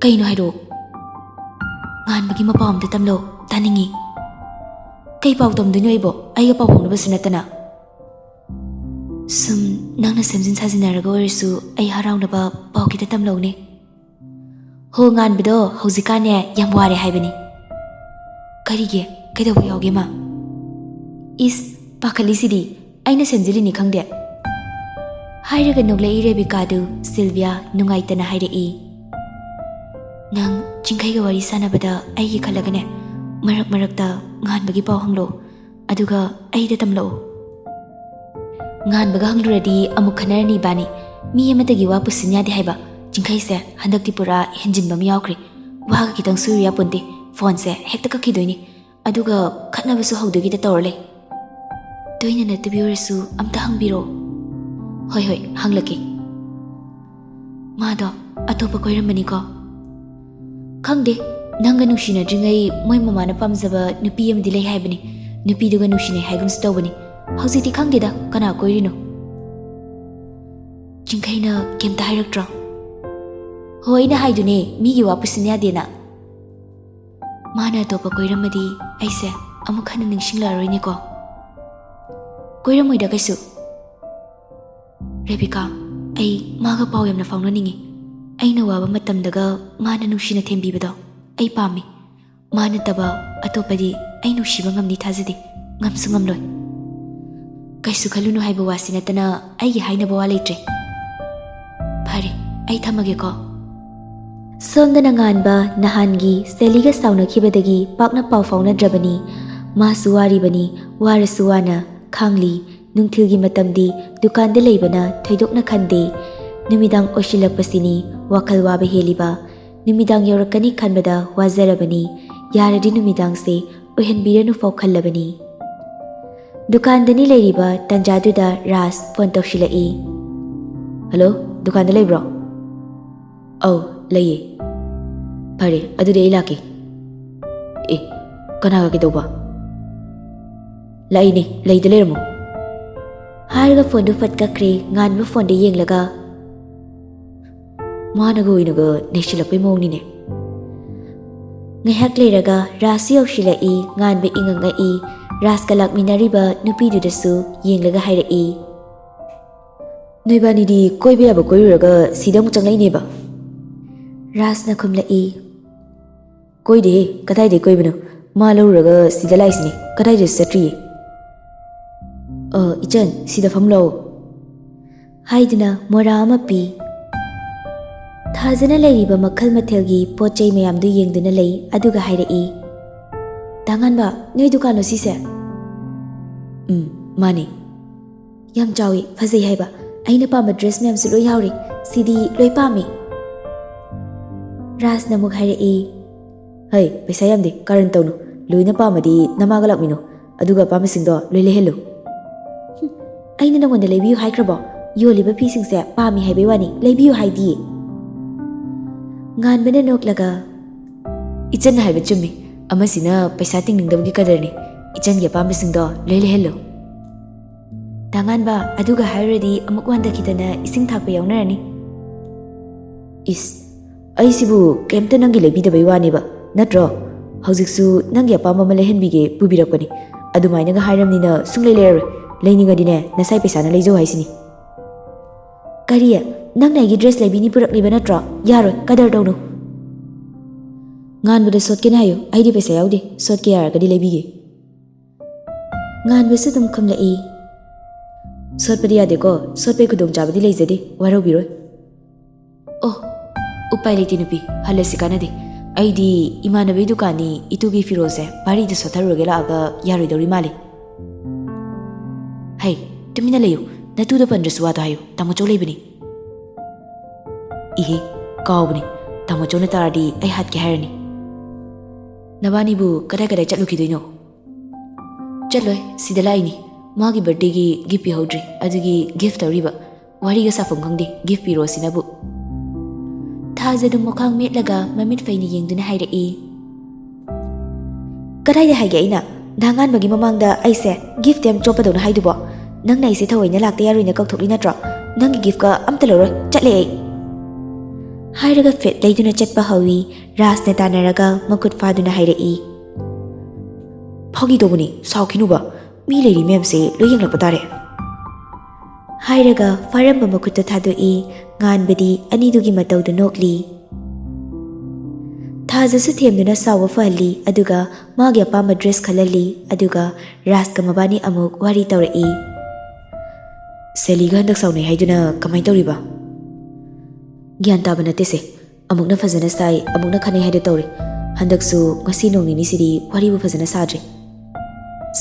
ꯀꯩꯅꯣ ꯍꯥꯏꯔꯛꯑꯣ꯫ ꯉꯥꯟꯕꯒꯤ ꯃꯄꯥꯎ ꯑꯝꯇ ꯇꯝꯂꯛꯑꯣ, ꯇꯥꯅꯤꯡꯉꯤ꯫ ꯀꯩ ꯄꯥꯎ ꯇꯝꯗꯣꯏꯅꯣ ꯑꯩꯕꯣ? ꯑꯩꯒ ꯄꯥꯎ ꯐꯥꯎꯅꯕꯁꯨ ꯅꯠꯇꯅ꯫ ꯁꯨꯝ ꯅꯪꯅ ꯁꯦꯝꯖꯤꯟ ꯁꯥꯖꯤꯟꯅꯔꯒ ꯑꯣꯏꯔꯁꯨ ꯑꯩ ꯍꯔꯥꯎꯅꯕ ꯄꯥꯎ ꯈꯤꯇ ꯇꯝꯂꯛꯎꯅꯦ꯫ ꯍꯣ, ꯉꯥꯟꯕꯗꯣ ꯍꯧꯖꯤꯛꯀꯥꯟꯅꯦ ꯌꯥꯝ ꯋꯥꯔꯦ ꯍꯥꯏꯕꯅꯤ꯫ ꯀꯔꯤꯒꯤ? ꯀꯩꯗꯧꯕ ꯌꯥꯎꯒꯦ ꯃꯥ? ꯏꯁ, ꯄꯥꯈꯠꯂꯤꯁꯤꯗꯤ꯫ ꯑꯩꯅ ꯁꯦꯝꯖꯤꯜꯂꯤꯅꯤ ꯈꯪꯗꯦ꯫ ꯍꯥꯏꯔꯒ ꯅꯣꯛꯂꯛꯏ ꯔꯦꯕꯤꯀꯥꯗꯨ ꯁꯤꯜꯚꯤꯌꯥ ꯅꯨꯡꯉꯥꯏꯇꯅ ꯍꯥꯏꯔꯛꯏ꯫ ꯅꯪ ꯆꯤꯡꯈꯩꯒ ꯋꯥꯔꯤ ꯁꯥꯟꯅꯕꯗ ꯑꯩꯒꯤ ꯈꯜꯂꯒꯅꯦ, ꯃꯔꯛ ꯃꯔꯛꯇ ꯉꯥꯟꯕꯒꯤ ꯄꯥꯎ ꯍꯪꯂꯛꯑꯣ, ꯑꯗꯨꯒ ꯑꯩꯗ ꯇꯝꯂꯛꯑꯣ꯫ ꯉꯥꯟꯕꯒ ꯍꯪꯂꯨꯔꯗꯤ ꯑꯃꯨꯛ ꯈꯟꯅꯔꯅꯤ ꯏꯕꯥꯅꯤ꯫ ꯃꯤ ꯑꯃꯠꯇꯒꯤ ꯋꯥ ꯄꯨꯁꯤꯟ ꯌꯥꯗꯦ ꯍꯥꯏꯕ꯫ ꯆꯤꯡꯈꯩꯁꯦ ꯍꯟꯗꯛꯇꯤ ꯄꯨꯔꯥ ꯍꯦꯟꯖꯤꯟꯕ ꯑꯃ ꯌꯥꯎꯈ꯭ꯔꯦ꯫ ꯋꯥꯒ ꯈꯤꯇꯪ ꯁꯣꯏꯔꯨ ꯌꯥꯄꯣꯟꯇꯦ, ꯐꯣꯟꯁꯦ ꯍꯦꯛꯇ ꯀꯛꯈꯤꯗꯣꯏꯅꯤ꯫ ꯑꯗꯨꯒ ꯈꯠꯅꯕꯁꯨ ꯍꯧꯗꯣꯏꯒꯤꯗ ꯇꯧꯔ ꯂꯩ꯫ ꯇꯣꯏꯅ ꯅꯠꯇꯕꯤ ꯑꯣꯏꯔꯁꯨ ꯑꯝꯇ ꯍꯪꯕꯤꯔꯛꯑꯣ꯫ ꯍꯣꯏ, ꯍꯣꯏ, ꯍꯪꯂꯛꯀꯦ꯫ ꯃꯥꯗꯣ ꯑꯇꯣꯞꯄ ꯀꯣꯏꯔꯝꯕꯅꯤꯀꯣ? ꯈꯪꯗꯦ, ꯅꯪꯒ ꯅꯨꯡꯁꯤꯅꯗ꯭ꯔꯤꯉꯩ ꯃꯣꯏ ꯃꯃꯥꯅ ꯄꯥꯝꯖꯕ ꯅꯨꯄꯤ ꯑꯃꯗꯤ ꯂꯩ ꯍꯥꯏꯕꯅꯤ꯫ ꯅꯨꯄꯤꯗꯨꯒ ꯅꯨꯡꯁꯤꯅꯩ ꯍꯥꯏꯒꯨꯝꯁꯨ ꯇꯧꯕꯅꯤ꯫ ꯍꯧꯖꯤꯛꯇꯤ ꯈꯪꯗꯦꯗ ꯀꯅꯥ ꯀꯣꯏꯔꯤꯅꯣ꯫ ꯆꯤꯡꯈꯩꯅ ꯀꯩꯝꯇ ꯍꯥꯏꯔꯛꯇ꯭ꯔꯣ? ꯍꯣ, ꯑꯩꯅ ꯍꯥꯏꯗꯨꯅꯦ, ꯃꯤꯒꯤ ꯋꯥ ꯄꯨꯁꯤꯟ ꯌꯥꯗꯦꯅ꯫ ꯃꯥꯅ ꯑꯇꯣꯞꯄ ꯀꯣꯏꯔꯝꯃꯗꯤ ꯑꯩꯁꯦ ꯑꯃꯨꯛ ꯍꯟꯅ ꯅꯤꯡꯁꯤꯡꯂꯛꯑꯔꯣꯏꯅꯦꯀꯣ꯫ ꯀꯣꯏꯔꯝꯃꯣꯏꯗ ꯀꯩꯁꯨ꯫ ꯔꯦꯕꯤꯀꯥ, ꯑꯩ ꯃꯥꯒ ꯄꯥꯎ ꯌꯥꯝꯅ ꯐꯥꯎꯅꯅꯤꯡꯉꯤ꯫ ꯑꯩꯅ ꯋꯥꯕ ꯃꯇꯝꯗꯒ ꯃꯥꯅ ꯅꯨꯡꯁꯤꯅ ꯊꯦꯝꯕꯤꯕꯗꯣ ꯑꯩ ꯄꯥꯝꯃꯤ꯫ ꯃꯥ ꯅꯠꯇꯕ ꯑꯇꯣꯞꯄꯗꯤ ꯑꯩ ꯅꯨꯡꯁꯤꯕ ꯉꯝꯅꯤ ꯊꯥꯖꯗꯦ, ꯉꯝꯁꯨ ꯉꯝꯂꯣꯏ꯫ ꯀꯩꯁꯨ ꯈꯜꯂꯨꯅꯨ ꯍꯥꯏꯕ ꯋꯥꯁꯤ ꯅꯠꯇꯅ ꯑꯩꯒꯤ ꯍꯥꯏꯅꯕ ꯋꯥ ꯂꯩꯇ꯭ꯔꯦ꯫ ꯐꯔꯦ, ꯑꯩ ꯊꯝꯃꯒꯦꯀꯣ꯫ ꯁꯣꯝꯗꯅ ꯉꯥꯟꯕ ꯅꯍꯥꯟꯒꯤ ꯁꯦꯂꯤꯒ ꯁꯥꯎꯅꯈꯤꯕꯗꯒꯤ ꯄꯥꯛꯅ ꯄꯥꯎ ꯐꯥꯎꯅꯗ꯭ꯔꯕꯅꯤ꯫ ꯃꯥꯁꯨ ꯋꯥꯔꯤꯕꯅꯤ, ꯋꯥꯔꯁꯨ ꯋꯥꯅ ꯈꯥꯡꯂꯤ꯫ ꯅꯨꯡꯊꯤꯜꯒꯤ ꯃꯇꯝꯗꯤ ꯗꯨꯀꯥꯟꯗ ꯂꯩꯕꯅ ꯊꯣꯏꯗꯣꯛꯅ ꯈꯟꯗꯦ꯫ ꯅꯨꯃꯤꯗꯥꯡ ꯑꯣꯏꯁꯤꯜꯂꯛꯄꯁꯤꯅꯤ ꯋꯥꯈꯜ ꯋꯥꯕ ꯍꯦꯜꯂꯤꯕ꯫ ꯅꯨꯃꯤꯗꯥꯡ ꯌꯧꯔꯛꯀꯅꯤ ꯈꯟꯕꯗ ꯋꯥꯖꯔꯕꯅꯤ꯫ ꯌꯥꯔꯗꯤ ꯅꯨꯃꯤꯗꯥꯡꯁꯦ ꯑꯣꯏꯍꯟꯕꯤꯔꯅꯨ ꯐꯥꯎ ꯈꯜꯂꯕꯅꯤ꯫ ꯗꯨꯀꯥꯟꯗꯅꯤ ꯂꯩꯔꯤꯕ ꯇꯟꯖꯥꯗꯨꯗ ꯔꯥꯖ ꯐꯣꯟ ꯇꯧꯁꯤꯜꯂꯛꯏ꯫ "ꯍꯜꯂꯣ, ꯗꯨꯀꯥꯟꯗ ꯂꯩꯕ꯭ꯔꯣ?" "ꯑꯧ, ꯂꯩꯌꯦ꯫" "ꯐꯔꯦ, ꯑꯗꯨꯗꯤ ꯑꯩ ꯂꯥꯛꯀꯦ꯫" "ꯑꯦ, ꯀꯅꯥꯒ ꯀꯩꯗꯧꯕ?" "ꯂꯥꯛꯏꯅꯦ, ꯂꯩꯗ ꯂꯩꯔꯝꯃꯣ" ꯍꯥꯏꯔꯒ ꯐꯣꯟꯗꯨ ꯐꯠ ꯀꯛꯈ꯭ꯔꯦ꯫ ꯉꯥꯟꯕ ꯐꯣꯟꯗ ꯌꯦꯡꯂꯒ, "ꯃꯥꯅꯒ ꯑꯣꯏꯅꯒ ꯅꯩꯁꯤꯜꯂꯛꯄꯩ ꯃꯑꯣꯡꯅꯤꯅꯦ"꯫ ꯉꯥꯏꯍꯥꯛ ꯂꯩꯔꯒ ꯔꯥꯖꯁꯨ ꯌꯧꯁꯤꯜꯂꯛꯏ꯫ ꯉꯥꯟꯕ ꯏꯉꯛ ꯉꯛꯏ꯫ ꯔꯥꯖꯀ ꯂꯥꯛꯃꯤꯟꯅꯔꯤꯕ ꯅꯨꯄꯤꯗꯨꯗꯁꯨ ꯌꯦꯡꯂꯒ ꯍꯥꯏꯔꯛꯏ, "ꯅꯣꯏꯕꯥꯅꯤꯗꯤ ꯀꯣꯏꯕ ꯌꯥꯕ ꯀꯣꯏꯔꯨꯔꯒ ꯁꯤꯗ ꯑꯃꯨꯛ ꯆꯪꯂꯛꯏꯅꯦꯕ?" ꯔꯥꯖꯅ ꯈꯨꯝꯂꯛꯏ, "ꯀꯣꯏꯗꯦꯍꯦ, ꯀꯗꯥꯏꯗꯩ ꯀꯣꯏꯕꯅꯣ? ꯃꯥ ꯂꯧꯔꯨꯔꯒ ꯁꯤꯗ ꯂꯥꯛꯏꯁꯤꯅꯦ, ꯀꯗꯥꯏꯗꯁꯨ ꯆꯠꯇ꯭ꯔꯤꯌꯦ꯫ ꯑ, ꯏꯆꯟ, ꯁꯤꯗ ꯐꯝ ꯂꯥꯛꯑꯣ" ꯍꯥꯏꯗꯨꯅ ꯃꯣꯔꯥ ꯑꯃ ꯄꯤ꯫ ꯊꯥꯖꯅ ꯂꯩꯔꯤꯕ ꯃꯈꯜ ꯃꯊꯦꯜꯒꯤ ꯄꯣꯠ ꯆꯩ ꯃꯌꯥꯝꯗꯨ ꯌꯦꯡꯗꯨꯅ ꯂꯩ꯫ ꯑꯗꯨꯒ ꯍꯥꯏꯔꯛꯏ, "ꯇꯥꯉꯥꯟꯕ, ꯅꯣꯏ ꯗꯨꯀꯥꯟꯂꯣ ꯁꯤꯁꯦ?" "ꯎꯝ, ꯃꯥꯅꯦ"꯫ "ꯌꯥꯝ ꯆꯥꯎꯏ, ꯐꯖꯩ ꯍꯥꯏꯕ꯫ ꯑꯩꯅ ꯄꯥꯝꯕ ꯗ꯭ꯔꯦꯁ ꯃꯌꯥꯝꯁꯨ ꯂꯣꯏ ꯌꯥꯎꯔꯤ꯫ ꯁꯤꯗꯤ ꯂꯣꯏ ꯄꯥꯝꯃꯤ"꯫ ꯔꯥꯖꯅ ꯑꯃꯨꯛ ꯍꯥꯏꯔꯛꯏ, "ꯍꯩ, ꯄꯩꯁꯥ ꯌꯥꯝꯗꯦ, ꯀꯥꯔꯟ ꯇꯧꯅꯨ꯫ ꯂꯣꯏꯅ ꯄꯥꯝꯃꯗꯤ ꯅꯃꯥꯒ ꯂꯥꯛꯃꯤꯟꯅꯣ, ꯑꯗꯨꯒ ꯑꯄꯥꯝꯕꯁꯤꯡꯗꯣ ꯂꯣꯏ ꯂꯩꯍꯜꯂꯨ"꯫ "ꯍꯨꯝ, ꯑꯩꯅ ꯅꯉꯣꯟꯗ ꯂꯩꯕꯤꯌꯨ ꯍꯥꯏꯈ꯭ꯔꯕꯣ? ꯌꯣꯜꯂꯤꯕ ꯐꯤꯁꯤꯡꯁꯦ ꯄꯥꯝꯃꯤ ꯍꯥꯏꯕꯩ ꯋꯥꯅꯤ, ꯂꯩꯕꯤꯌꯨ ꯍꯥꯏꯗꯤꯌꯦ"꯫ ꯉꯥꯟꯕꯅ ꯅꯣꯛꯂꯒ, "ꯏꯆꯟꯅ ꯍꯥꯏꯕ ꯆꯨꯝꯃꯤ꯫ ꯑꯃꯁꯤꯅ ꯄꯩꯁꯥ ꯇꯤꯡꯅꯤꯡꯗꯕꯒꯤ ꯀꯗꯔꯅꯤ꯫ ꯏꯆꯟꯒꯤ ꯑꯄꯥꯝꯕꯁꯤꯡꯗꯣ ꯂꯣꯏ ꯂꯩꯍꯜꯂꯨ"꯫ ꯇꯥꯉꯥꯟꯕ, ꯑꯗꯨꯒ ꯍꯥꯏꯔꯨꯔꯗꯤ ꯑꯃꯨꯛ ꯋꯥꯟꯊꯈꯤꯗꯅ ꯏꯁꯤꯡ ꯊꯥꯛꯄ ꯌꯥꯎꯅꯔꯅꯤ꯫ "ꯏꯁ, ꯑꯩꯁꯤꯕꯨ ꯀꯩꯝꯇ ꯅꯪꯒꯤ ꯂꯩꯕꯤꯗꯕꯩ ꯋꯥꯅꯦꯕ, ꯅꯠꯇ꯭ꯔꯣ? ꯍꯧꯖꯤꯛꯁꯨ ꯅꯪꯒꯤ ꯑꯄꯥꯝꯕ ꯑꯃ ꯂꯩꯍꯟꯕꯤꯒꯦ ꯄꯨꯕꯤꯔꯛꯄꯅꯤ꯫ ꯑꯗꯨꯃꯥꯏꯅꯒ ꯍꯥꯏꯔꯝꯅꯤꯅ ꯁꯨꯡꯂꯩ ꯂꯩꯔꯔꯣꯏ꯫ ꯂꯩꯅꯤꯡꯉꯗꯤꯅꯦ, ꯅꯁꯥꯏ ꯄꯩꯁꯥꯅ ꯂꯩꯖꯧ ꯍꯥꯏꯁꯤꯅꯤ"꯫ "ꯀꯔꯤ? ꯅꯪꯅ ꯑꯩꯒꯤ ꯗ꯭ꯔꯦꯁ ꯂꯩꯕꯤꯅꯤ ꯄꯨꯔꯛꯂꯤꯕ ꯅꯠꯇ꯭ꯔꯣ? ꯌꯥꯔꯣꯏ, ꯀꯗꯔ ꯇꯧꯅꯨ"꯫ "ꯉꯥꯟꯕꯗ ꯁꯣꯠꯀꯦꯅ ꯍꯥꯏꯌꯨ, ꯑꯩꯗꯤ ꯄꯩꯁꯥ ꯌꯥꯎꯗꯦ, ꯁꯣꯠꯀꯦ ꯌꯥꯔꯒꯗꯤ ꯂꯩꯕꯤꯒꯦ"꯫ ꯉꯥꯟꯕꯁꯨ ꯑꯗꯨꯝ ꯈꯨꯝꯂꯛꯏ, "ꯁꯣꯠꯄꯗꯤ ꯌꯥꯗꯦꯀꯣ, ꯁꯣꯠꯄꯩ ꯈꯨꯗꯣꯡꯆꯥꯕꯗꯤ ꯂꯩꯖꯗꯦ, ꯋꯥꯔꯧꯕꯤꯔꯣꯏ"꯫ "ꯑꯣ, ꯎꯄꯥꯏ ꯂꯩꯇꯦ ꯅꯨꯄꯤ, ꯍꯜꯂꯁꯤ ꯀꯥꯟꯅꯗꯦ꯫ ꯑꯩꯗꯤ ꯏꯃꯥꯟꯅꯕꯤ ꯗꯨꯀꯥꯟꯅꯤ, ꯏꯇꯨꯒꯤ ꯐꯤꯔꯣꯜꯁꯦ ꯚꯥꯔꯤꯗ ꯁꯣꯠꯊꯔꯨꯔꯒꯦ ꯂꯥꯛꯑꯒ ꯌꯥꯔꯣꯏꯗꯧꯔꯤ ꯃꯥꯜꯂꯦ"꯫ "ꯍꯩ, ꯇꯨꯃꯤꯟꯅ ꯂꯩꯌꯨ, ꯅꯇꯨꯗ ꯄꯟꯗ꯭ꯔꯁꯨ ꯋꯥꯗꯣ ꯍꯥꯏꯌꯨ, ꯇꯥꯃꯣꯆꯧ ꯂꯩꯕꯅꯤ"꯫ "ꯏꯍꯦ, ꯀꯥꯎꯕꯅꯤ, ꯇꯥꯃꯣꯆꯧꯅ ꯇꯥꯔꯗꯤ ꯑꯩ ꯍꯥꯠꯀꯦ ꯍꯥꯏꯔꯅꯤ"꯫ "ꯅꯕꯥꯅꯤꯕꯨ ꯀꯗꯥꯏ ꯀꯗꯥꯏ ꯆꯠꯂꯨꯈꯤꯗꯣꯏꯅꯣ"? "ꯆꯠꯂꯣꯏ, ꯁꯤꯗ ꯂꯥꯛꯏꯅꯤ꯫ ꯃꯥꯒꯤ ꯕꯥꯔꯗꯦꯒꯤ ꯒꯤꯐ ꯄꯤꯍꯧꯗ꯭ꯔꯤ, ꯑꯗꯨꯒꯤ ꯒꯤꯐ ꯇꯧꯔꯤꯕ꯫ ꯋꯥꯔꯤꯒ ꯁꯥꯐꯝ ꯈꯪꯗꯦ, ꯒꯤꯐ ꯄꯤꯔꯣ ꯁꯤꯅꯕꯨ"꯫ ꯊꯥꯖꯗꯨ ꯃꯈꯥꯡ ꯃꯦꯠꯂꯒ ꯃꯃꯤꯠ ꯐꯩꯅ ꯌꯦꯡꯗꯨꯅ ꯍꯥꯏꯔꯛꯏ, "ꯀꯗꯥꯏꯗ ꯍꯥꯏꯒꯦ ꯑꯩꯅ? ꯙꯥꯉꯥꯟꯕꯒꯤ ꯃꯃꯥꯡꯗ ꯑꯩꯁꯦ ꯒꯤꯐꯇ ꯌꯥꯝ ꯆꯣꯞꯄꯗꯧꯅ ꯍꯥꯏꯗꯨꯕꯣ? ꯅꯪꯅ ꯑꯩꯁꯦ ꯊꯑꯣꯏꯅ ꯂꯥꯛꯇ ꯌꯥꯔꯣꯏꯅ ꯀꯧꯊꯣꯛꯂꯤ ꯅꯠꯇ꯭ꯔꯣ? ꯅꯪꯒꯤ ꯒꯤꯐꯀ ꯑꯝꯇ ꯂꯧꯔꯣꯏ, ꯆꯠꯂꯦ ꯑꯩ꯫ ꯍꯥꯏꯔꯒ ꯐꯦꯠ ꯂꯩꯗꯨꯅ ꯆꯠꯄ ꯍꯧꯏ꯫ ꯔꯥꯖꯅ ꯇꯥꯟꯅꯔꯒ ꯃꯈꯨꯠ ꯐꯥꯗꯨꯅ ꯍꯥꯏꯔꯛꯏ, "ꯐꯥꯒꯤ ꯇꯧꯕꯅꯤ, ꯁꯥꯎꯈꯤꯅꯨꯕ꯫ ꯃꯤ ꯂꯩꯔꯤ ꯃꯌꯥꯝꯁꯦ ꯂꯣꯏ ꯌꯦꯡꯂꯛꯄ ꯇꯥꯔꯦ"꯫ ꯍꯥꯏꯔꯒ ꯐꯥꯔꯝꯕ ꯃꯈꯨꯠꯇꯨ ꯊꯥꯗꯣꯛꯏ꯫ ꯉꯥꯟꯕꯗꯤ ꯑꯅꯤꯗꯨꯒꯤ ꯃꯇꯧꯗꯨ ꯅꯣꯛꯂꯤ꯫ ꯊꯥꯖꯁꯨ ꯊꯦꯝꯗꯨꯅ ꯁꯥꯎꯕ ꯐꯍꯜꯂꯤ, ꯑꯗꯨꯒ ꯃꯥꯒꯤ ꯑꯄꯥꯝꯕ ꯗ꯭ꯔꯦꯁ ꯈꯜꯍꯜꯂꯤ, ꯑꯗꯨꯒ ꯔꯥꯖꯀ ꯃꯕꯥꯅꯤ ꯑꯃꯨꯛ ꯋꯥꯔꯤ ꯇꯧꯔꯛꯏ꯫ "ꯁꯦꯂꯤꯒ ꯍꯟꯗꯛ ꯁꯥꯎꯅꯩ ꯍꯥꯏꯗꯨꯅ ꯀꯃꯥꯏꯅ ꯇꯧꯔꯤꯕ?" "ꯒ꯭ꯌꯥꯟ ꯇꯥꯕ ꯅꯠꯇꯦꯁꯦ꯫ ꯑꯃꯨꯛꯅ ꯐꯖꯅ ꯁꯥꯏ, ꯑꯃꯨꯛꯅ ꯈꯠꯅꯩ ꯍꯥꯏꯗꯨ ꯇꯧꯔꯦ꯫ ꯍꯟꯗꯛꯁꯨ ꯉꯁꯤ ꯅꯣꯡ ꯅꯤꯅꯤꯁꯤꯗꯤ ꯋꯥꯔꯤꯕꯨ ꯐꯖꯅ ꯁꯥꯗ꯭ꯔꯦ꯫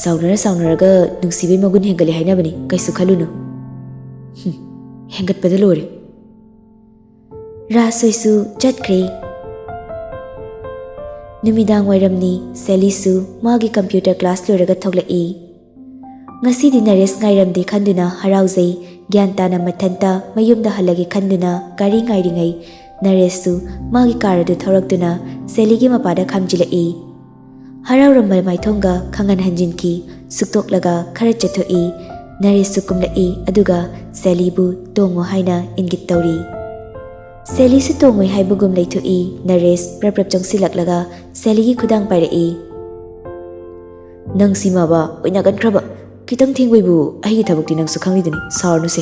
ꯁꯥꯎꯅꯔ ꯁꯥꯎꯅꯔꯒ ꯅꯨꯡꯁꯤꯕꯩ ꯃꯒꯨꯟ ꯍꯦꯟꯒꯠꯂꯦ ꯍꯥꯏꯅꯕꯅꯤ, ꯀꯩꯁꯨ ꯈꯜꯂꯨꯅꯨ"꯫ "ꯍꯨꯝ, ꯍꯦꯟꯒꯠꯄꯗ ꯂꯣꯏꯔꯦ"꯫ ꯔꯥꯖ ꯍꯣꯏꯁꯨ ꯆꯠꯈ꯭ꯔꯦ꯫ ꯅꯨꯃꯤꯗꯥꯡ ꯋꯥꯏꯔꯝꯅꯤ, ꯁꯦꯂꯤꯁꯨ ꯃꯥꯒꯤ ꯀꯝꯄ꯭ꯌꯨꯇꯔ ꯀ꯭ꯂꯥꯁ ꯂꯣꯏꯔꯒ ꯊꯣꯛꯂꯛꯏ꯫ ꯉꯁꯤꯗꯤ ꯅꯔꯦꯁ ꯉꯥꯏꯔꯝꯗꯦ ꯈꯟꯗꯨꯅ ꯍꯔꯥꯎꯖꯩ꯫ ꯒ꯭ꯌꯥꯟ ꯇꯥꯅ ꯃꯊꯟꯇ ꯃꯌꯨꯝꯗ ꯍꯜꯂꯒꯦ ꯈꯟꯗꯨꯅ ꯒꯥꯔꯤ ꯉꯥꯏꯔꯤꯉꯩ, ꯅꯔꯦꯁꯁꯨ ꯃꯥꯒꯤ ꯀꯥꯔ ꯑꯗꯨ ꯊꯧꯔꯛꯇꯨꯅ ꯁꯦꯂꯤꯒꯤ ꯃꯄꯥꯗ ꯈꯥꯝꯖꯤꯜꯂꯛꯏ꯫ ꯍꯔꯥꯎꯔꯝꯕ ꯃꯥꯏꯊꯣꯡꯒ ꯈꯪꯍꯟ ꯍꯟꯖꯤꯟꯈꯤ꯫ ꯁꯨꯛꯇꯣꯛꯂꯒ ꯈꯔ ꯆꯠꯊꯣꯛꯏ꯫ ꯅꯔꯦꯁꯁꯨ ꯀꯨꯝꯂꯛꯏ, ꯑꯗꯨꯒ ꯁꯦꯂꯤꯕꯨ "ꯇꯣꯡꯉꯨ" ꯍꯥꯏꯅ ꯏꯪꯒꯤꯠ ꯇꯧꯔꯤ꯫ ꯁꯦꯂꯤꯁꯨ ꯇꯣꯡꯉꯣꯏ ꯍꯥꯏꯕꯒꯨꯝ ꯂꯩꯊꯣꯛꯏ꯫ ꯅꯔꯦꯁ ꯄ꯭ꯔꯞ ꯄ꯭ꯔꯞ ꯆꯪꯁꯤꯜꯂꯛꯂꯒ ꯁꯦꯂꯤꯒꯤ ꯈꯨꯗꯥꯡ ꯄꯥꯏꯔꯛꯏ꯫ "ꯅꯪꯁꯤꯃꯕ ꯑꯣꯏꯅꯒꯟꯈ꯭ꯔꯕ꯫ ꯈꯤꯇꯪ ꯊꯦꯡꯕꯩꯕꯨ ꯑꯩꯒꯤ ꯊꯕꯛꯇꯤ ꯅꯪꯁꯨ ꯈꯪꯂꯤꯗꯨꯅꯤ, ꯁꯥꯎꯔꯅꯨꯁꯦ"꯫